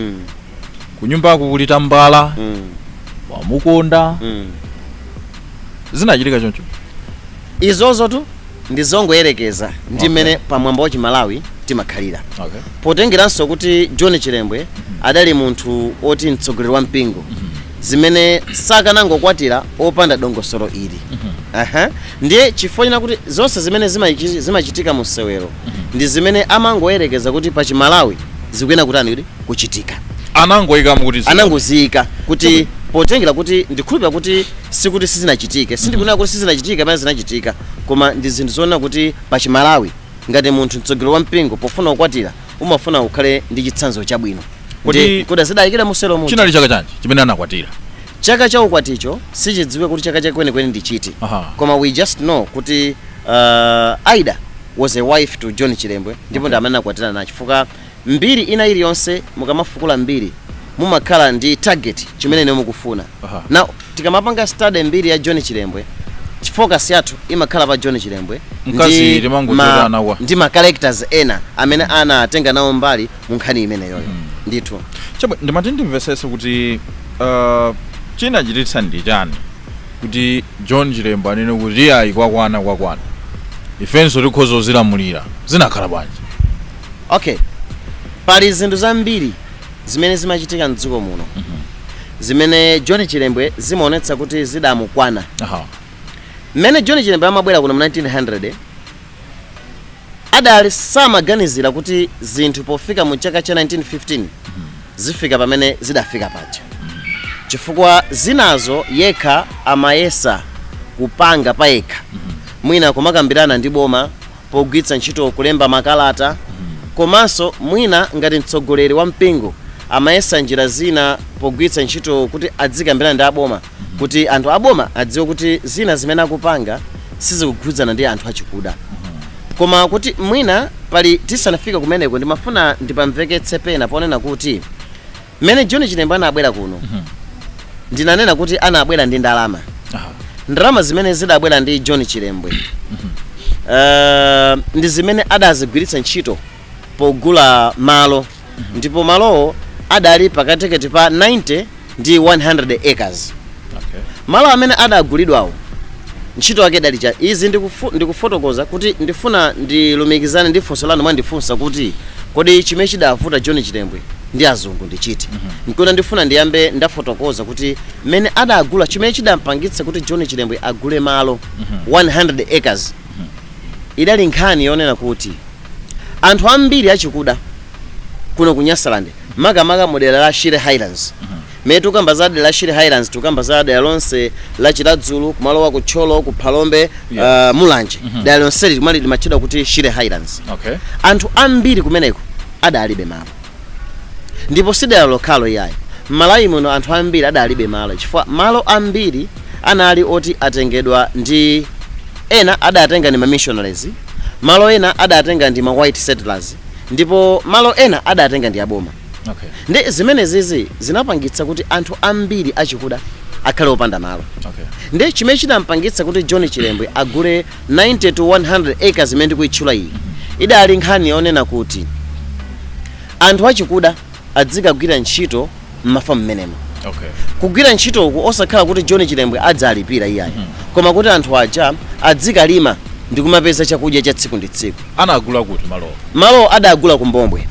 kunyumbako kuli tambala, wamukonda. Zinachitika choncho? Izozotu ndizongoyerekeza ndi mmene pamwambo wa Chimalawi timakhalira, potengeranso kuti John Chilembwe adali munthu oti mtsogoleri wa mpingo, zimene sakanangokwatira opanda dongosolo ili. Aha. Ndiye chifukwa china kuti zonse zimene zimachitika mu sewero ndi zimene amangoyerekeza kuti pa Chimalawi zikuyena kutani, kuti kuchitika. Anangoyikamo kuti Anangoziyika kuti potengera kuti ndikhulupira kuti sikuti sizinachitike, sindikunena kuti sizinachitike pamene zinachitika, koma ndi zinthu zoona kuti pa Chimalawi ngati munthu mtsogoleri wa mpingo pofuna kukwatira umafuna ukhale ndi chitsanzo chabwino. Kuti zidayikira musero muja. Chinali chaka chanji chimene anakwatira? Chaka cha ukwaticho sichidziwe kuti chaka chake kwenikweni ndi chiti, koma we just know kuti Aida was a wife to John Chilembwe, ndipo ndi amene anakwatira naye, chifukwa mbiri ina iliyonse mukamafukula mbiri mumakhala ndi target chimene ine mukufuna. Now tikamapanga study mbiri ya John Chilembwe, focus yathu imakhala pa John Chilembwe Mkazi timangochota anakwa. ndi ma characters ena amene anatenga nawo mbali mu nkhani imeneyoyo ndithu. Chabwe, ndimati ndimvesese kuti chinachititsa ndi chani kuti John Chilembwe anene kuti ayi, kwakwana kwakwana, ifenso tikhoza kuzilamulira? Zinakhala bwanji? Okay, pali zinthu zambiri zimene zimachitika mdziko muno zimene John Chilembwe zimaonetsa kuti zidamukwana. Mmene John Chilembwe amabwera kuno mu 1900, adali samaganizira kuti zinthu pofika mu chaka cha 1915 zifika pamene zidafika paja, chifukwa zinazo yekha amayesa kupanga payekha, mwina kumakambirana ndi boma pogwiritsa ntchito kulemba makalata, komanso mwina ngati mtsogoleri wa mpingo amayesa njira zina pogwiritsa ntchito kuti adzikambirana ndi aboma, kuti anthu aboma adziwe kuti zina zimene akupanga sizikukhudzana ndi anthu achikuda. Koma kuti mwina pali tisanafike kumeneko, ndimafuna ndipamveketse pena ponena kuti mmene John Chilembwe anabwera kuno, ndinanena kuti anabwera ndi ndalama. Ndalama zimene zidabwera ndi John Chilembwe ndi zimene adazigwiritsa ntchito pogula malo, ndipo malowo adali pakatikati pa 90 ndi 100 acres. Malo amene adagulidwawo ntchito yake idali cha izi. Ndikufotokoza kuti ndifuna ndilumikizane ndi funso lanu mwandifunsa kuti kodi chimene chidavuta John Chilembwe ndi azungu ndi chiti. Nkuti ndifuna ndiyambe ndafotokoza kuti mmene adagula, chimene chidampangitsa kuti John Chilembwe agule malo 100 acres idali nkhani yonena kuti anthu ambiri achikuda kuno ku Nyasaland, makamaka mu dera la Shire Highlands. Mmene tikukamba za dera la Shire Highlands, tikukamba za dera lonse la Chiradzulu, kumalowa ku Thyolo, ku Phalombe, Mulanje, dera lonseli limali limatchedwa kuti Shire Highlands. Anthu ambiri kumeneko adalibe malo, ndipo si dera lokhalo iyayi, m'Malawi muno anthu ambiri adalibe malo, chifukwa malo ambiri anali oti atengedwa ndi ena adatenga ndi ma missionaries, malo ena adatenga ndi ma white settlers, ndipo malo ena adatenga ndi aboma. Ndi zimenezizi zinapangitsa kuti anthu ambiri achikuda akhale opanda malo. Ndi chimene chinampangitsa kuti John Chilembwe agule 90 to 100 acres imene ndikuyitchula iyi, idali nkhani yonena kuti anthu achikuda adzikagwira ntchito m'mafamu mmenemo. Kugwira ntchito uku osakhala kuti John Chilembwe adzalipira iyayi, koma kuti anthu aja adzikalima ndi kumapeza chakudya cha tsiku ndi tsiku. Anagula kuti malowo? Malo adagula kumbombwe.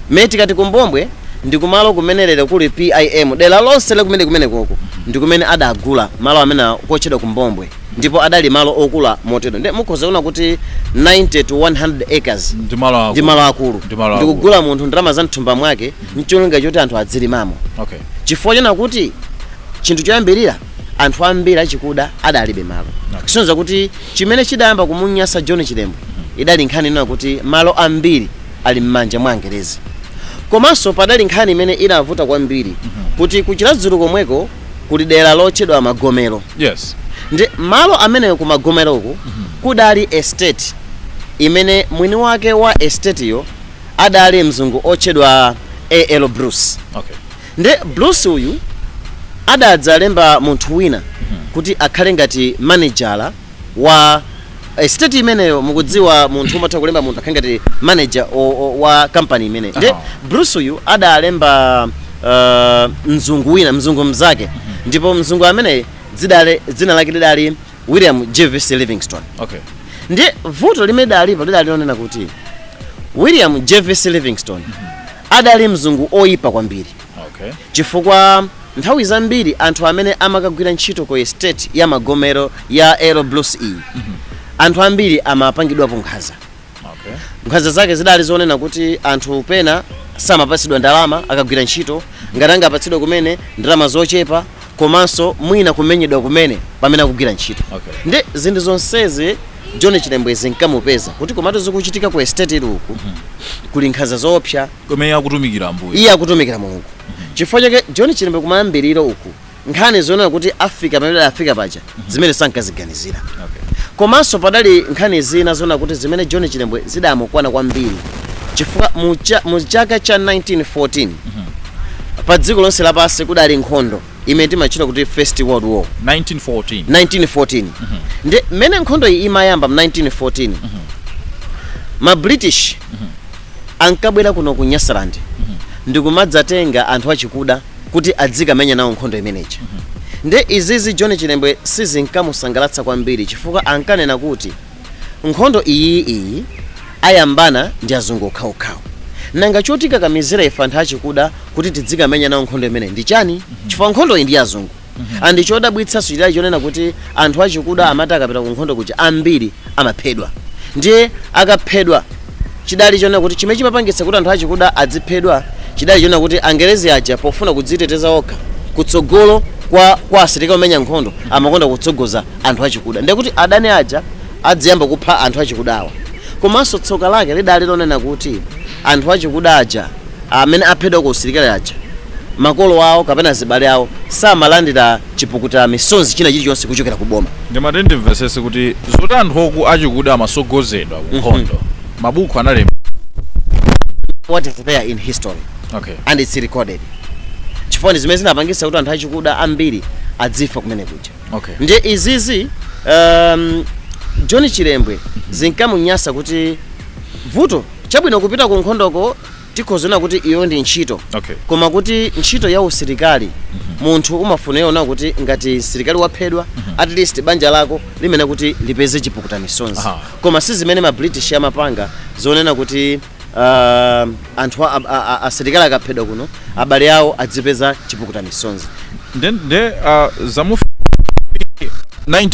Mmene tikati kumbombwe, ndi kumalo kumene lero kuli PIM, dera lonse la kumene koko ndi kumene adagula malo amene kotchedwa kumbombwe, ndipo adali malo okula motero. Ndi mukhoza kuona kuti 90 to 100 acres ndi malo akulu. Ndi malo akulu. Ndi malo akulu. Ndikugula munthu ndalama za mthumba mwake ncholinga choti anthu adzilimamo, chifukwa chona kuti chinthu choyambirira, anthu ambiri achikuda adalibe malo. Kusonyeza kuti chimene chidayamba kumunyasa John Chilembwe idali nkhani inena kuti malo ambiri ali m'manja mwa Angerezi. Komanso padali nkhani imene inavuta kwambiri kuti kuchiradzulu komweko kuli dera lotchedwa Magomero. Ndi malo ameneyo ku Magomeroko kudali estate imene mwini wake wa estate yo adali mzungu otchedwa A.L. Bruce. Ndi Bruce uyu adadzalemba munthu wina kuti akhale ngati manejala wa estate imeneyo. Mukudziwa, munthu umatha kulemba munthu akhale ngati manager wa company imeneyo. Ndi Bruce uyu adalemba mzungu wina, mzungu mzake, ndipo mzungu ameneyi dzina lake lidali William Jervis Livingstone. Ndi vuto limene dalipo lidali lonena kuti William Jervis Livingstone adali mzungu oyipa kwambiri, chifukwa nthawi zambiri anthu amene amakagwira ntchito ku estate ya Magomero ya A.L. Bruce iyi, anthu ambiri amapangidwapo nkhanza. Nkhanza zake zidali zonena kuti anthu pena samapatsidwa ndalama akagwira ntchito, ngati angapatsidwe kumene ndalama zochepa, komanso mwina kumenyedwa kumene pamene akugwira ntchito. Ndi zinthu zonsezi John Chilembwe zinkamupeza kuti komatu zikuchitika ku estate ili uku kuli nkhanza zoopsa. Kumene akutumikira Ambuye. Iye akutumikira Mulungu. Chifukwa chake John Chilembwe kumayambiriro uku nkhani zonena kuti afika pamene afika paja, zimene sankaziganizira. Komanso padali nkhani zina zonena kuti zimene John Chilembwe zidamukwana kwambiri, chifukwa mu chaka cha 1914 pa dziko lonse lapansi kudali nkhondo imene timatchula kuti First World War. 1914. 1914. Ndi mmene nkhondo iyi imayamba mu 1914, ma British ankabwera kuno ku Nyasaland ndikumadzatenga anthu achikuda kuti adzikamenya nawo nkhondo imeneyi. Ndi izizi John Chilembwe sizinkamusangalatsa kwambiri, chifukwa ankanena kuti nkhondo iyi iyi ayambana ndi azungu okhaokhawo, nanga chotikakamizira ife anthu achikuda kuti tidzikamenya nawo nkhondo imeneyi ndi chani? Chifukwa nkhondo iyi ndi azungu. Andi chodabwitsanso chidali chonena kuti anthu achikuda amati akapita ku nkhondo kuja ambiri amaphedwa. Ndiye akaphedwa, chidali chonena kuti chimene chimapangitsa kuti anthu achikuda adziphedwa chidali chonena kuti Angerezi aja pofuna kudziteteza okha kutsogolo kwa asilikali omenya nkhondo amakonda kutsogoza anthu achikuda, ndiye kuti adani aja adziyamba kupha anthu achikudawa. Komanso tsoka lake lidali lonena kuti anthu achikuda aja amene aphedwa ku usilikali aja, makolo awo kapena azibale awo samalandira chipukuta misonzi china chilichonse kuchokera ku boma. Ndimati ndimvesese kuti zoti anthu oku achikuda amasogozedwa ku nkhondo, mabuku analemba? What is there in history and it's recorded, chifukwa ndi zimene zinapangitsa kuti anthu achikuda ambiri adzifa kumene kuja. Ndiye izizi John Chilembwe zinkamunyasa kuti vuto chabwino kupita ku nkhondoko tikhozona kuti iyo ndi ntchito, koma kuti ntchito ya usilikali munthu umafunira kuti ngati msilikali waphedwa, at least banja lako limene kuti lipeze chipukuta misonzi. Koma si zimene ma British amapanga, zonena kuti anthu asilikali akaphedwa kuno abale awo adzipeza chipukuta misonzi. Nde zamu 19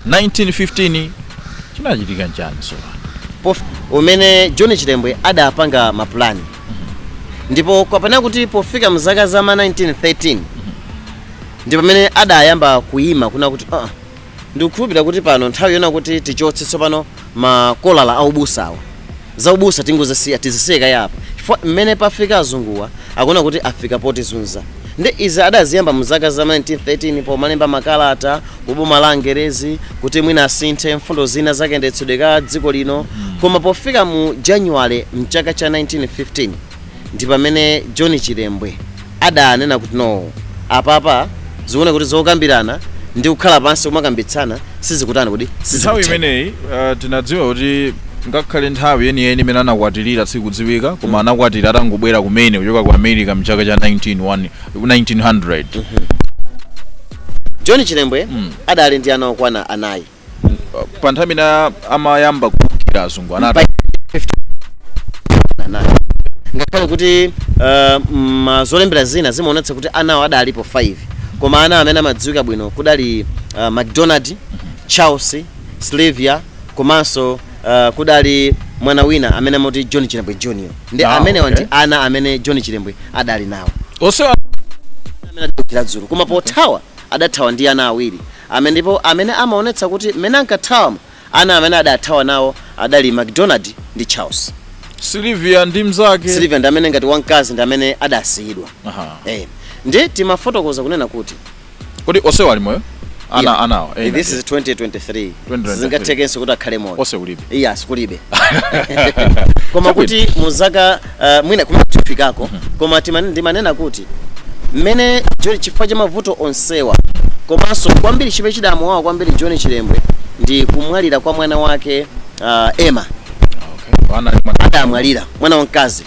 1915 chinachitika nchani sopano? Umene John Chilembwe adapanga mapulani, ndipo kapena kuti pofika mzaka za ma 1913 ndi pamene adayamba kuyima kuna kuti ndikukhulupirira kuti pano nthawi yona kuti tichotse tsopano makolala aubusawa, za ubusa tingozisiya, tizisiye kayapa, chifukwa mmene pafika azunguwa akuona kuti afika potizunza. Ndi izi adaziyamba mu zaka za 1913 pomalemba makalata kuboma la Angerezi kuti mwina asinthe mfundo zina zakayendetsedwe ka dziko lino. Koma pofika mu January mchaka cha 1915 ndi pamene John Chilembwe adanena kuti no, apapa zikuona kuti zokambirana ndi kukhala pansi kumakambitsana sizikutani kuti Nthawi sizikutheka. imeneyi tinadziwa kuti ngakhale nthawi yeniyeni imene anakwatirira sikudziwika, koma anakwatira atangobwera kumene kuchoka ku America mchaka cha 1900. John Chilembwe adali ndi ana okwana anayi. Pa nthawi imene amayamba kuwukira azungu anati Anayi, ngakhale kuti zolembera zina zimaonetsa kuti anawo adalipo 5, koma ana amene amadziwika bwino kudali McDonald, Charles, Sylvia, komanso kudali mwana wina amene amati John Chilembwe Junior. Ndi amenewa ndi ana amene John Chilembwe adali nawo onse amene adakira dzulo. Koma pothawa adathawa ndi ana awiri amene, ndipo amene amaonetsa kuti mmene ankathawa, ana amene adathawa nawo adali McDonald ndi Charles. Sylvia ndi mzake. Sylvia ndi amene ngati wamkazi ndi amene adasiyidwa. Ndi timafotokoza kunena kuti Kodi onsewa ali moyo ana anawa? This is 2023. 2023. Zingathekenso kuti akhale moyo. Onse kulibe. Yes, kulibe. Koma kuti muzaka mwina kumene tifikako, koma ndimanena kuti mmene John, chifukwa cha mavuto onsewa, komanso kwambiri chimene chidamuwawa kwambiri John Chilembwe ndi kumwalira kwa mwana wake Emma. Okay. Ana ali mwana. Adamwalira mwana wamkazi.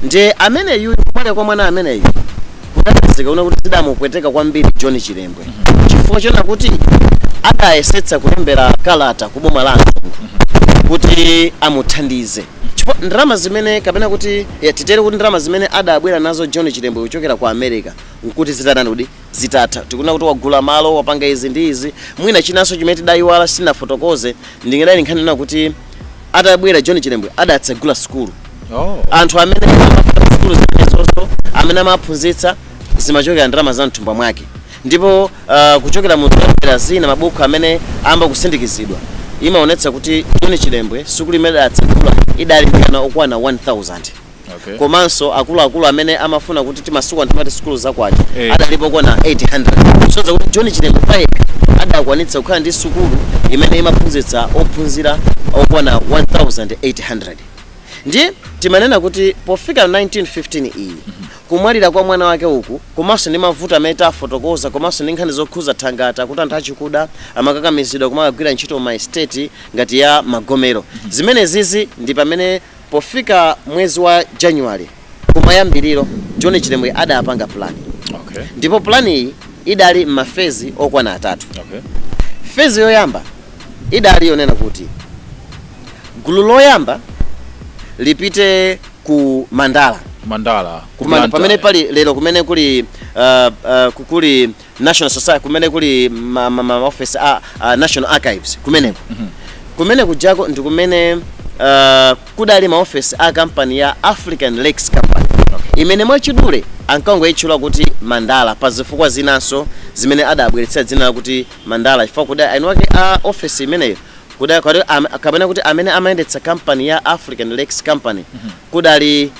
Ndiye ameneyu, kumwalira kwa mwana ameneyu kudapezeka kuna kuti zidamupweteka kwambiri John Chilembwe, chifukwa chona kuti adayesetsa kulembera kalata ku boma la azungu kuti amuthandize, chifukwa ndalama zimene, kapena kuti ya, titere kuti ndalama zimene adabwera nazo John Chilembwe kuchokera ku America nkuti zitatani kuti zitatha. Tikuona kuti wagula malo, wapanga izi ndi izi. Mwina chinanso chimene tidayiwala, sinafotokoze, ndingedali nkhani nena kuti atabwera John Chilembwe adatsegula sukulu. Anthu amene amapita sukulu zimenezonso, amene amaphunzitsa, zimachokera ndalama za mthumba mwake. Ndipo kuchokera mu zolembera zina, mabuku amene amba kusindikizidwa, imaonetsa kuti John Chilembwe sukulu imene adatsegula idali ndi ana okwana 1000. Komanso akuluakulu amene amafuna kuti timasuku anthu amati sukulu zakwacha adalipo okwana 800, kusonyeza kuti John Chilembwe payekha adakwanitsa kukhala ndi sukulu imene imaphunzitsa ophunzira okwana 1800. Ndiye timanena kuti pofika 1915 iyi, kumwalira kwa mwana wake uku, komanso ndi mavuto amene tafotokoza, komanso ndi nkhani zokhuza thangata kuti anthu achikuda amakakamizidwa kumakagwira ntchito ma estate ngati ya Magomero, zimene zizi, ndi pamene pofika mwezi wa January kumayambiriro John Chilembwe adapanga plan. Ndipo plan iyi idali m'ma phase okwana atatu. Phase yoyamba idali yonena kuti gulu loyamba lipite ku Mandala. Mandala ku Pamene Blantyre. Pali lero kumene kuli kuli National Society, kumene kuli ma office a National Archives, kumeneko kumene kujako ndi kumene kudali maofesi a kampani ya African Lakes Company, imene mwachidule ankangoyitchula kuti Mandala pa zifukwa zinanso zimene adabweretsera dzina lakuti Mandala, chifukwa kudali eni wake a ofesi imeneyo kapena kuti amene amayendetsa kampani ya African Lakes Company kudali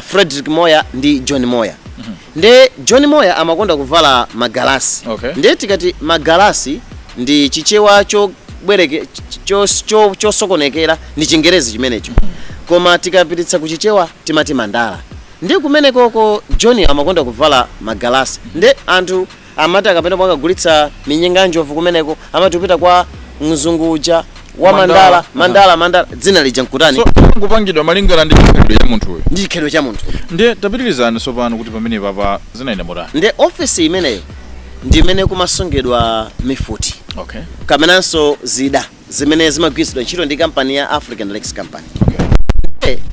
Frederick Moyer ndi John Moyer. Nde John Moyer amakonda kuvala magalasi. Nde tikati magalasi ndi Chichewa chobwereke chosokonekera, ndi Chingerezi chimenecho, koma tikapititsa kuchichewa timati mandala. Ndi kumene koko John amakonda kuvala magalasi, ndi anthu amati akapita akagulitsa minyenga njovu kumeneko amati upita kwa mzungu uja wa Mandala. Mandala. Mandala, Mandala, dzina lija nkutani? So kupangidwa malingana ndi chikhalidwe cha munthuyo. Ndi chikhalidwe cha munthu. Ndiye tapitirizani tsopano kuti pamene papa zinayenda motani. Ndi ofesi imeneyo ndi imene kumasungidwa mifuti kamenanso zida zimene zimagwiritsidwa ntchito ndi kampani ya African Lakes Company.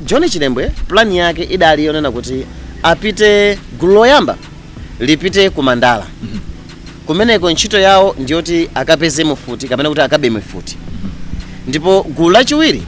John Chilembwe plan yake idali yonena kuti apite, gulu loyamba lipite ku Mandala. Kumeneko ntchito yawo ndiyoti akapeze mifuti kapena kuti akabe mifuti. Ndipo gulu lachiwiri,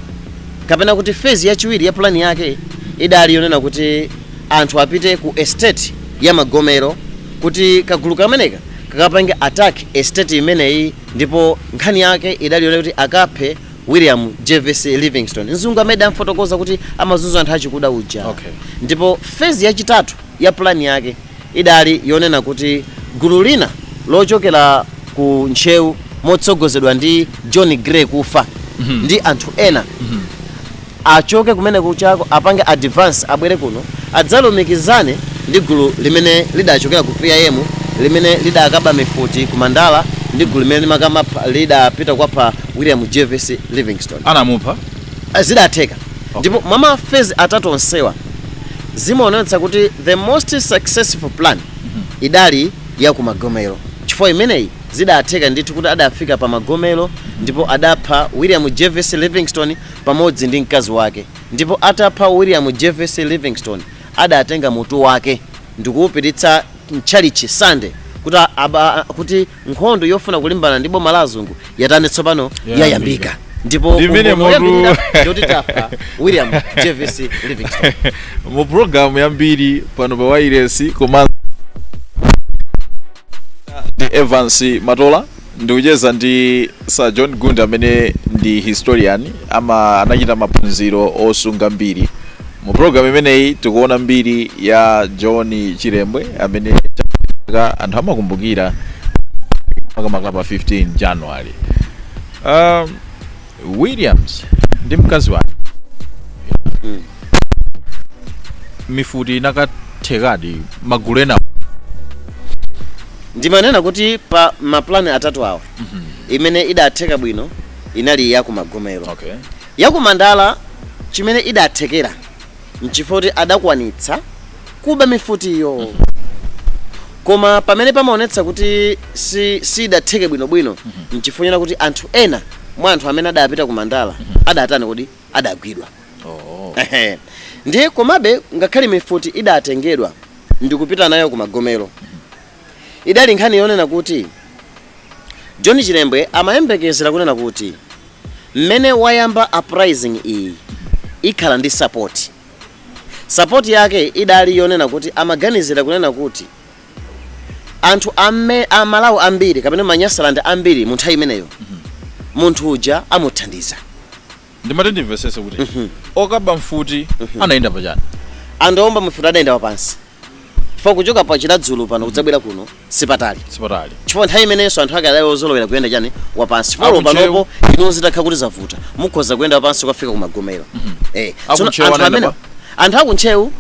kapena kuti phase yachiwiri ya plan yake, idali yonena kuti anthu apite ku estate ya Magomero, kuti kagulu kameneka kakapange attack estate imeneyi. Ndipo nkhani yake idali yonena kuti akaphe William Jervis Livingstone, mzungu amene amfotokoza kuti amazunza anthu achikuda uja. Ndipo phase yachitatu ya plan yake Idali yonena kuti gulu lina lochokera ku Ntcheu motsogozedwa ndi John Gray Kufa ndi anthu ena achoke kumene kuchako, apange advance, abwere kuno adzalumikizane ndi gulu limene lidachokera ku PIM limene lidakaba mifuti ku Mandala ndi gulu limene lidapita kwapha William Jervis Livingstone. Anamupha? Zidatheka. Ndipo mwa ma phase atatu onsewa zimaonetsa kuti the most successful plan idali ya kumagomero, chifukwa imeneyi zidatheka ndithu kuti adafika pa Magomero ndipo adapha William Jervis Livingstone pamodzi ndi mkazi wake. Ndipo atapha William Jervis Livingstone, adatenga mutu wake ndikuwupititsa mtchalichi Sunday kuti kuti nkhondo yofuna kulimbana ndi boma la azungu yatani tsopano? Yayambika. Yayambika. Ndipo Ndi mmene umboni woyambirira ndikuti tapha William Jervis Livingstone. Mu programu yambiri pano pa wairesi komanso ndi Evans Matola, ndikucheza ndi Sir John Gunda amene ndi historian, ama anachita maphunziro osunga mbiri. Mu programu imeneyi tikuona mbiri ya John Chilembwe amene anthu amakumbukira makamaka pa 15 January. Williams ndi mkazi wake, mifuti inakathekadi magulu ena? Ndimanena kuti pa maplani atatu awa, imene idatheka bwino inali ya kumagomero. Yakumandala chimene idathekera nchifukwa kuti adakwanitsa kuba mifutiyo, koma pamene pamaonetsa kuti sidatheke bwinobwino nchifukwa kuti anthu ena mwa anthu amene adapita kumandala adatani kuti adagwidwa. Oh. Ehe. Ndiye komabe ngakhale mifuti idatengedwa ndikupita nayo kumagomero, idali nkhani yonena kuti John Chilembwe amayembekezera kunena kuti mmene wayamba uprising iyi ikhala ndi support. Support yake idali yonena kuti amaganizira kunena kuti anthu ame Amalawi ambiri kapena Manyasalandi ambiri mu nthawi imeneyo munthu uja amuthandiza. Ndimati ndimvesese kuti okaba mfuti anayenda pachani? Anthu omba mifuti adayenda wapansi, chifukwa kuchoka pa Chiradzulu pano kudzabwera kuno sipatali. Sipatali. Chifukwa nthawi imenenso anthu ake adali ozolowera kuyenda chani? Wapansi. Chifukwa Akuntcheu. panopo inu zitakha kuti zavuta, mukhoza kuyenda wapansi kukafika kumagomero. Tsono Akuntcheu anthu anayenda amene pa? Anthu akuntcheu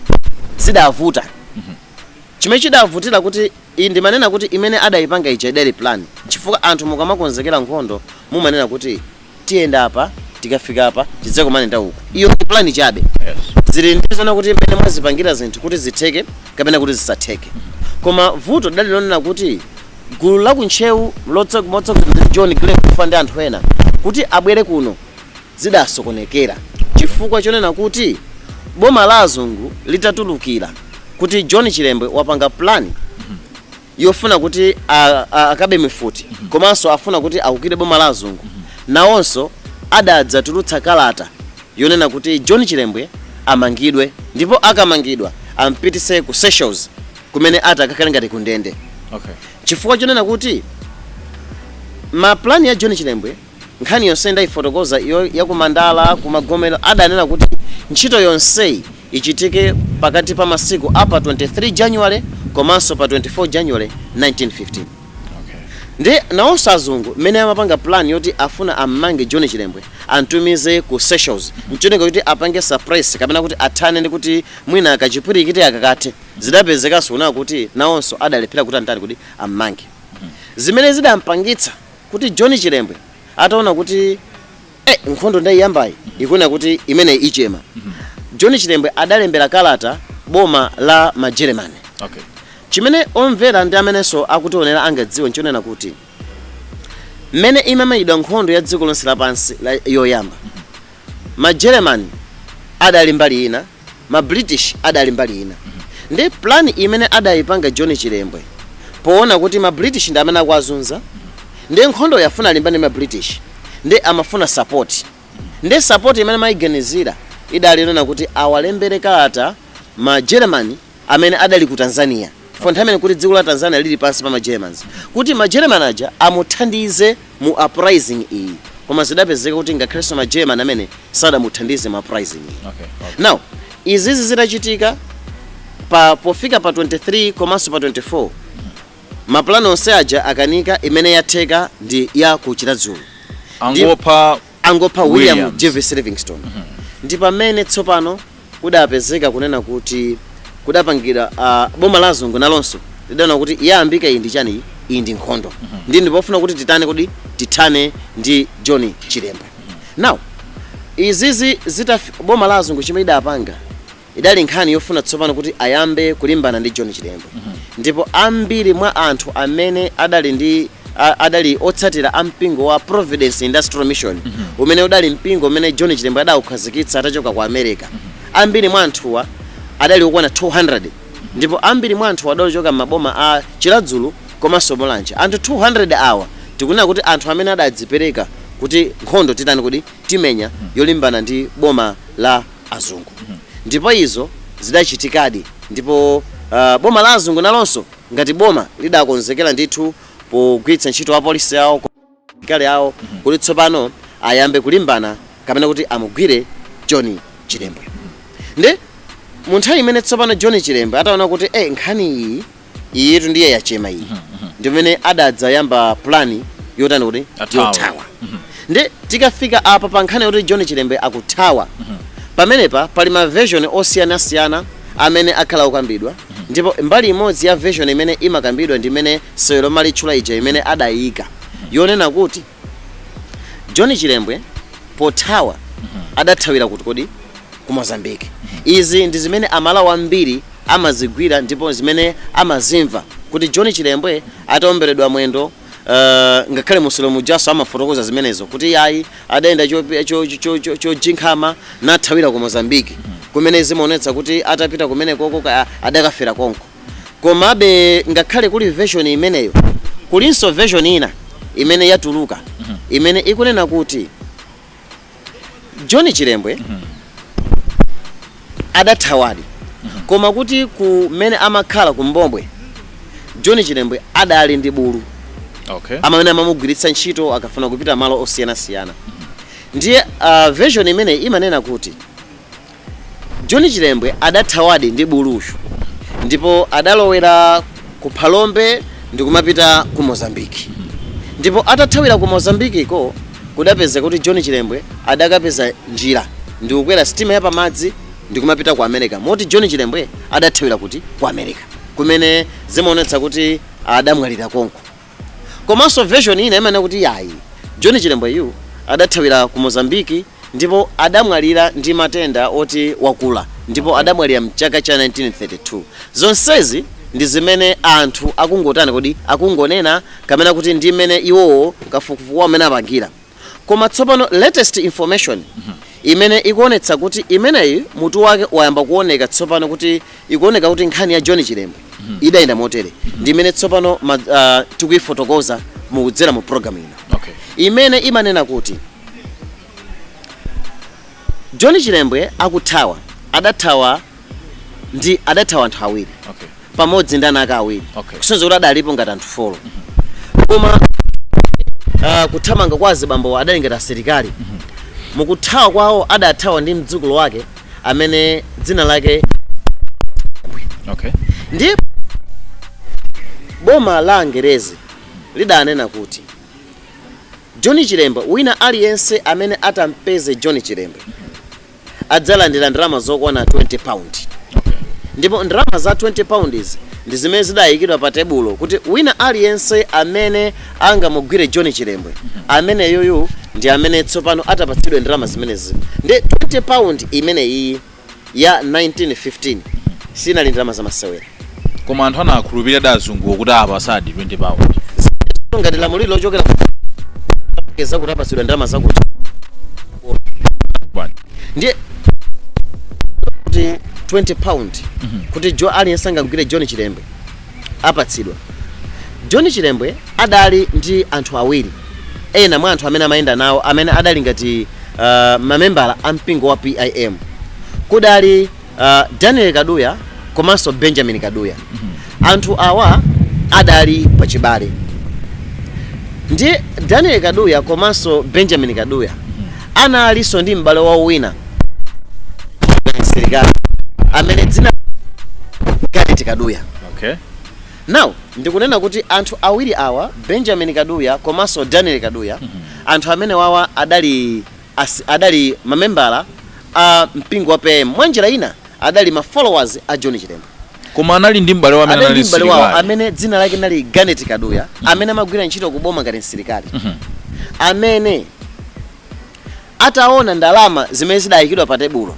zidavuta. Chimene chidavutira kuti iyi ndimanena kuti imene adayipanga ija idali plan, chifukwa anthu mukamakonzekera nkhondo mumanena kuti tiyenda apa, tikafika apa tidzakumane uku. Iyo ndi plan chabe. Zili ndizona kuti mmene mwazipangira zinthu kuti zitheke kapena kuti zisatheke. Koma vuto lidali lonena kuti gulu la kuntcheu motsogozedwa ndi John Gray Kufa ndi anthu ena kuti abwere kuno zidasokonekera chifukwa chonena kuti boma la azungu litatulukira kuti John Chilembwe wapanga plan yofuna kuti akabe mifuti komanso afuna kuti akukire boma la azungu, nawonso adadzatulutsa kalata yonena kuti John Chilembwe amangidwe, ndipo akamangidwa ampitise ku Seychelles kumene ati akakhale ngati kundende. Chifukwa chonena kuti maplani ya John Chilembwe, nkhani yonse ndayifotokoza iyo yakumandala, kumagomero, adanena kuti ntchito yonseyi ichitike pakati pa masiku apa 23 January komanso pa 24 January 1915. Ndi nawonso azungu mmene amapanga plan yoti afuna ammange John Chilembwe, antumize ku Seychelles ncholinga kuti apange suppress kapena kuti athane ndi kuti mwina kachipwirikiti akakathe, zidapezekanso kunena kuti nawonso adalephera kuti antani kuti ammange, zimene zidampangitsa kuti John Chilembwe ataona kuti nkhondo ndayiyambayi ikuona kuti imeneyi ichema, John Chilembwe adalembera kalata boma la Majeremani. Chimene omvera ndi amenenso akutionera angadziwe nchonena kuti mmene imamenyedwa nkhondo ya dziko lonse lapansi yoyamba, Majeremani adali mbali ina, ma British adali mbali ina. Ndi plan imene adayipanga John Chilembwe poona kuti ma British ndi amene akuwazunza, ndi nkhondo yafuna alimbane ma British, ndi amafuna support. Ndi support imene amayiganizira idali yonena kuti awalembere kalata ma German amene adali ku Tanzania, for nthawi imene kuti dziko la Tanzania lili pansi pa ma Germans, kuti ma German aja amuthandize mu uprising iyi. Koma zidapezeka kuti ngakhalenso ma German amene sadamuthandize mu uprising iyi. Now izizi zitachitika Pa pofika pa 23 komanso pa 24, mapulani onse aja akanika. Imene yatheka ndi ya ku Chiradzulu. Angopha angopha William Williams. Jervis Livingstone. Ndi pamene tsopano kudapezeka kunena kuti kudapangira boma la azungu nalonso lidaona kuti yayambika iyi ndi chani? Iyi ndi nkhondo. Ndi ndipofuna kuti titane kuti tithane ndi John Chilembwe. Now izizi zita, boma la azungu chimene idapanga idali nkhani yofuna tsopano kuti ayambe kulimbana ndi John Chilembwe. Ndipo ambiri mwa anthu amene adali ndi adali otsatira a mpingo wa Providence Industrial Mission, umene udali mpingo umene John Chilembwe adawukhazikitsa atachoka ku America, ambiri mwa anthuwa adali okwana 200. Ndipo ambiri mwa anthu adali m'maboma a Chiradzulu komanso Mulanje. Anthu 200 awa tikunena kuti anthu amene adadzipereka kuti nkhondo titani kuti timenya yolimbana ndi boma la azungu. Ndipo izo zidachitikadi. Ndipo boma la azungu nalonso ngati boma lidakonzekera ndithu pogwiritsa ntchito apolisi awo, kale awo, kuti tsopano ayambe kulimbana kapena kuti amugwire John Chilembwe. Ndi mu nthawi imene tsopano John Chilembwe ataona kuti nkhani iyi iyitu ndiye yachema iyi, ndi pamene adadzayamba plan yotani kuti Athawe. yothawa. Ndi tikafika apa pa nkhani yoti John Chilembwe akuthawa, pamenepa pali ma version osiyanasiyana amene akhala okambidwa. Ndipo mbali imodzi ya version imene imakambidwa ndi imene sewero malitchula ija imene adayika, yonena kuti John Chilembwe pothawa adathawira kuti kodi? Ku Mozambique. Izi ndi zimene Amalawi ambiri amazigwira ndipo zimene amazimva kuti John Chilembwe ataomberedwa mwendo, ngakhale musolo mujaso amafotokoza zimenezo kuti yayi, adayenda chojinkhama nathawira ku Mozambique, kumene zimaonetsa kuti atapita kumene koko adakafera konko. Komabe ngakhale kuli version imeneyo, kulinso version ina imene yatuluka imene ikunena kuti John Chilembwe adathawadi, koma kuti kumene amakhala ku Mbombwe, John Chilembwe adali ndi bulu amene amamugwiritsa ntchito akafuna kupita malo osiyanasiyana. Ndiye version imeneyi imanena kuti John Chilembwe adathawadi ndi buluyu ndipo adalowera ku Phalombe ndi kumapita ku Mozambiki. Ndipo atathawira ku Mozambikiko, kudapeza kuti John Chilembwe adakapeza njira ndi kukwera sitima yapamadzi ndi kumapita ku America, moti John Chilembwe adathawira kuti? Ku America, kumene zimaonetsa kuti adamwalira konko. Komanso version ina imanena kuti yayi, John Chilembwe yu adathawira ku Mozambiki ndipo adamwalira ndi matenda oti wakula, ndipo adamwalira mchaka cha 1932. Zonsezi ndi zimene anthu akungotani kodi? Akungonena, kapena kuti ndi mmene iwowo kafukufuku amene apangira. Koma tsopano latest information imene ikuonetsa kuti imeneyi mutu wake wayamba kuoneka tsopano, kuti ikuoneka kuti nkhani ya John Chilembwe idayenda motere, ndi imene tsopano tikuifotokoza mukudzera mu program ino, imene imanena kuti John Chilembwe akuthawa, adathawa ndi adathawa anthu awiri pamodzi ndi ana ake awiri, kusonyeza kuti adalipo ngati anthu 4. Koma kuthamanga kwa azibambo adali ngati asilikali, mukuthawa kwawo adathawa ndi mdzukulu wake amene dzina lake Ndi boma la Angerezi lidanena kuti John Chilembwe, wina aliyense amene atampeze John Chilembwe adzalandira ndalama zokwana £20. Ndipo ndalama za £20 ndi zimene zidayikidwa pa tebulo kuti wina aliyense amene angamugwire John Chilembwe, amene yoyu ndi amene tsopano atapatsidwe ndalama zimenezi. Ndi £20 imene iyi ya 1915 sinali ndalama zamasewera. Koma anthu anakhulupirira azunguwo kuti apasadi £20? Ngati lamuliro lochokera zakuti apatsidwa ndalama zakuti Bwanji? Ndiye kuti £20 kuti aliyense angagwire John Chilembwe apatsidwa. John Chilembwe adali ndi anthu awiri ena mwa anthu amene amayenda nawo amene adali ngati mamembala a mpingo wa PIM. Kudali Daniel Kaduya komanso Benjamin Kaduya. Anthu awa adali pachibale. Ndi Daniel Kaduya komanso Benjamin Kaduya analinso ndi m'bale wawo wina msilikali amene dzina Kaduya. Now ndikunena kuti anthu awiri awa, Benjamin Kaduya komanso Daniel Kaduya, anthu amene wawa adali mamembala a mpingo wa PM, mwanjira ina adali ma followers a John Chilembwe. Koma anali ndi m'bale wawo amene adali anali ndi m'bale wawo msilikali. amene dzina lake linali Ganet Kaduya, amene amagwira ntchito kuboma ngati msilikali, amene ataona ndalama zimene zidayikidwa pa tebulo,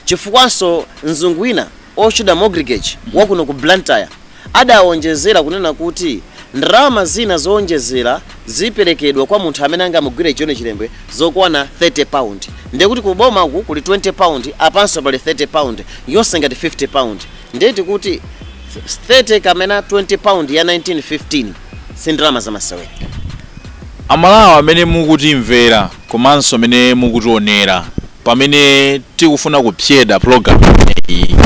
chifukwanso mzungu wina otchedwa Mogregage wakuno ku Blantyre adawonjezera kunena kuti ndalama zina zowonjezera ziperekedwa kwa munthu amene angamugwire John Chilembwe zokwana 30 pound. Ndiye kuti kuboma uku kuli 20 pound, apanso pali 30 pound, yonse ngati 50 pound. Ndiye tikuti 30 kamena 20 pound ya 1915 si ndalama zamasewera. Amalawi amene mukutimvera komanso amene mukutionera pamene tikufuna kupyeda program imeneyi,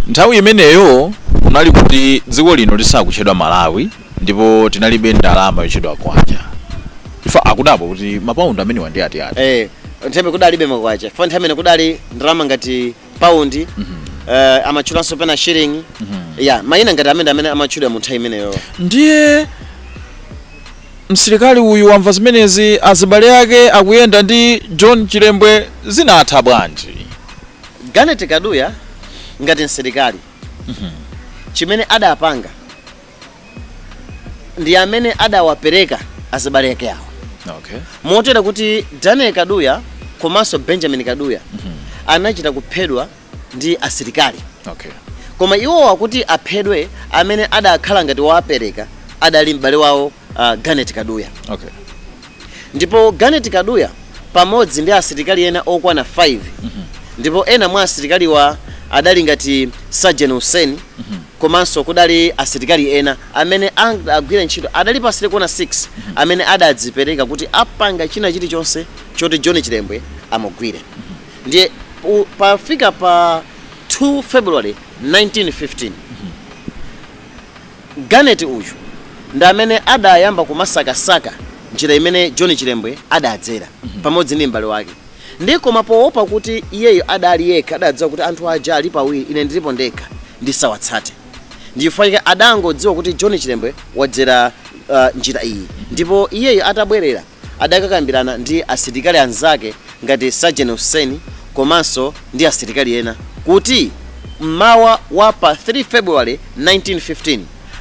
nthawi imeneyo kunali kuti dziko lino lisakutchedwa Malawi ndipo tinalibe ndalama yotchedwa kwacha. Ifa akudapo kuti mapaundi amenewa ndi ati ati? Nthawi kudalibe makwacha, fa nthawi imene kudali ndalama ngati paundi, amatchulanso pena shilling, ya mayina ngati amene amatchulidwa mu nthawi imeneyo. Ndiye msilikali uyu wamva zimenezi, azibale ake akuyenda ndi John Chilembwe, zinatha bwanji? Ganet Kaduya ngati msilikali, chimene adapanga ndi amene adawapereka azibale ake awo, motero kuti Daniel Kaduya komanso Benjamin Kaduya anachita kuphedwa ndi asilikali. Koma iwowa kuti aphedwe, amene adakhala ngati wawapereka adali m'bale wawo, Ganet Kaduya. Ndipo Ganet Kaduya pamodzi ndi asilikali ena okwana 5, ndipo ena mwa asilikaliwa adali ngati Sergeant Hussein, komanso kudali asilikali ena amene agwira ntchito, adalipo asilikali okwana 6 amene adadzipereka kuti apanga china chilichonse choti John Chilembwe amugwire. Ndiye pafika pa 2 February 1915, Ganet uyu ndi amene adayamba kumasakasaka njira imene John Chilembwe adadzera pamodzi ndi m'bale wake. Ndi koma poopa kuti iyeyo adali yekha, adadziwa kuti anthu aja ali pawiri, ine ndilipo ndekha, ndisawatsate. Ndichifukwa chake adangodziwa kuti John Chilembwe wadzera njira iyi. Ndipo iyeyo atabwerera adakakambirana ndi asilikali anzake ngati Sergeant Hussein komanso ndi asilikali ena kuti mmawa wa pa 3 February 1915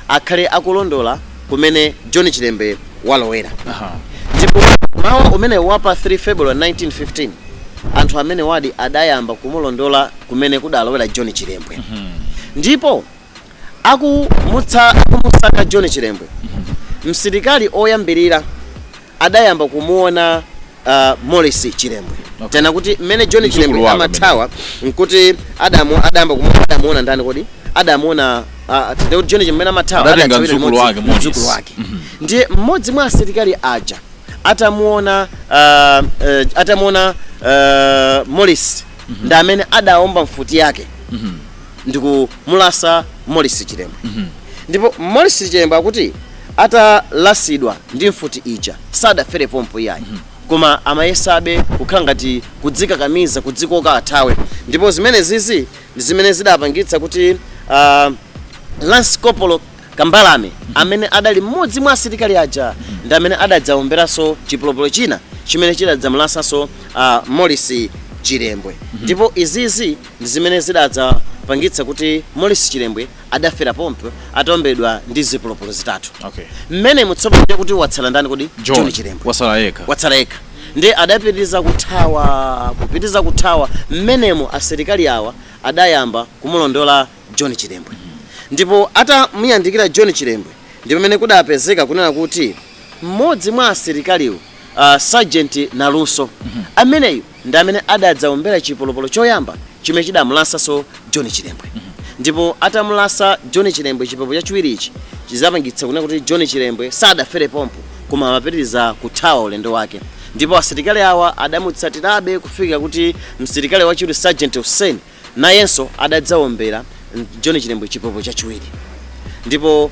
akhale akulondola kumene John Chilembwe walowera. Ndipo mawa umene wa pa 3 February 1915, anthu amene wadi adayamba kumulondola kumene kudalowera John Chilembwe. Ndipo akumusaka John Chilembwe, msilikali oyambirira adayamba kumuona Morris Chilembwe. Tena kuti mmene John Mdzukulu Chilembwe wake. amathawa, nkuti adamu adayamba adamuona ndani kodi? Adamuona tete John Chilembwe amathawa, Adatenga adathawira mdzukulu limodzi wake, Morris. Mdzukulu wake. Ndiye mmodzi mwa asilikali aja atamuona Morris, ndi amene adaomba mfuti yake ndikumulasa Morris Chilembwe. Ndipo Morris Chilembwe akuti atalasidwa ndi mfuti ija sadafere pompo iyayi, koma amayesabe kukhala ngati kudzikakamiza, kudzikoka athawe. Ndipo zimene zizi ndi zimene zidapangitsa kuti Lance Corporal Kambalame, amene adali mmodzi mwa asilikali aja, ndi amene adadzaomberanso chipolopolo china chimene chidadzamulasanso Morris Chilembwe. Ndipo izizi ndi zimene zidadzapangitsa kuti Morris Chilembwe adafera pompo ataombedwa ndi zipolopolo zitatu. Mmene mutsopano kuti watsala ndani kodi? John, John Chilembwe. Wasala yekha. Watsala yekha. Ndi adapitiriza kuthawa, kupitiriza kuthawa. Mmenemo asilikali awa adayamba kumulondola John Chilembwe. Ndipo atamuyandikira John Chilembwe, ndi pamene kudapezeka kunena kuti mmodzi mwa asilikaliwo, Sergeant Naluso, ameneyu ndi amene adadzaombera chipolopolo choyamba chimene chidamulasanso John Chilembwe. Ndipo atamulasa John Chilembwe chipolopolo chachiwiri ichi, chizapangitsa kunena kuti John Chilembwe sadafere pompo, koma amapitiriza kuthawa ulendo wake. Ndipo asilikali awa adamutsatirabe kufika kuti msilikali wachiwiri, Sergeant Hussein, nayenso adadzaombera John Chilembwe chipolopolo chachiwiri. Ndipo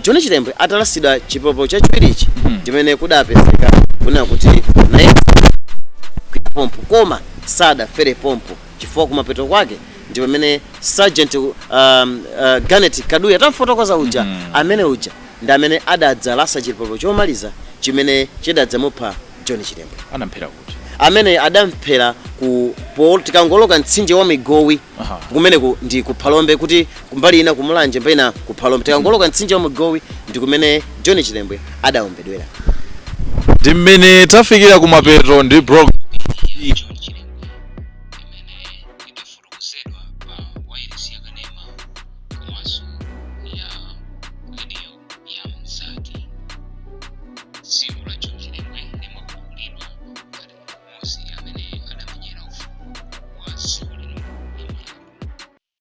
John Chilembwe atalasidwa chipolopolo chachiwiri ichi, ndimene kudapezeka kunena kuti nayenso pompo, koma sadafere pompo chifukwa kumapeto kwake Ndi pamene Sergeant Garnet Kaduya tamfotokoza uja, amene uja ndi amene adadzalasa chipolopolo chomaliza chimene chidadzamupha John Chilembwe. Anamphera kuti? Amene adamphera ku po tikangoloka mtsinje wa Migowi. Kumeneku ndi ku Phalombe, kuti kumbali ina kumulanje, mbali ina ku Phalombe. Tikangoloka mtsinje wa Migowi ndi kumene John Chilembwe adawombedwera. Ndi mmene tafikira kumapeto ndi program.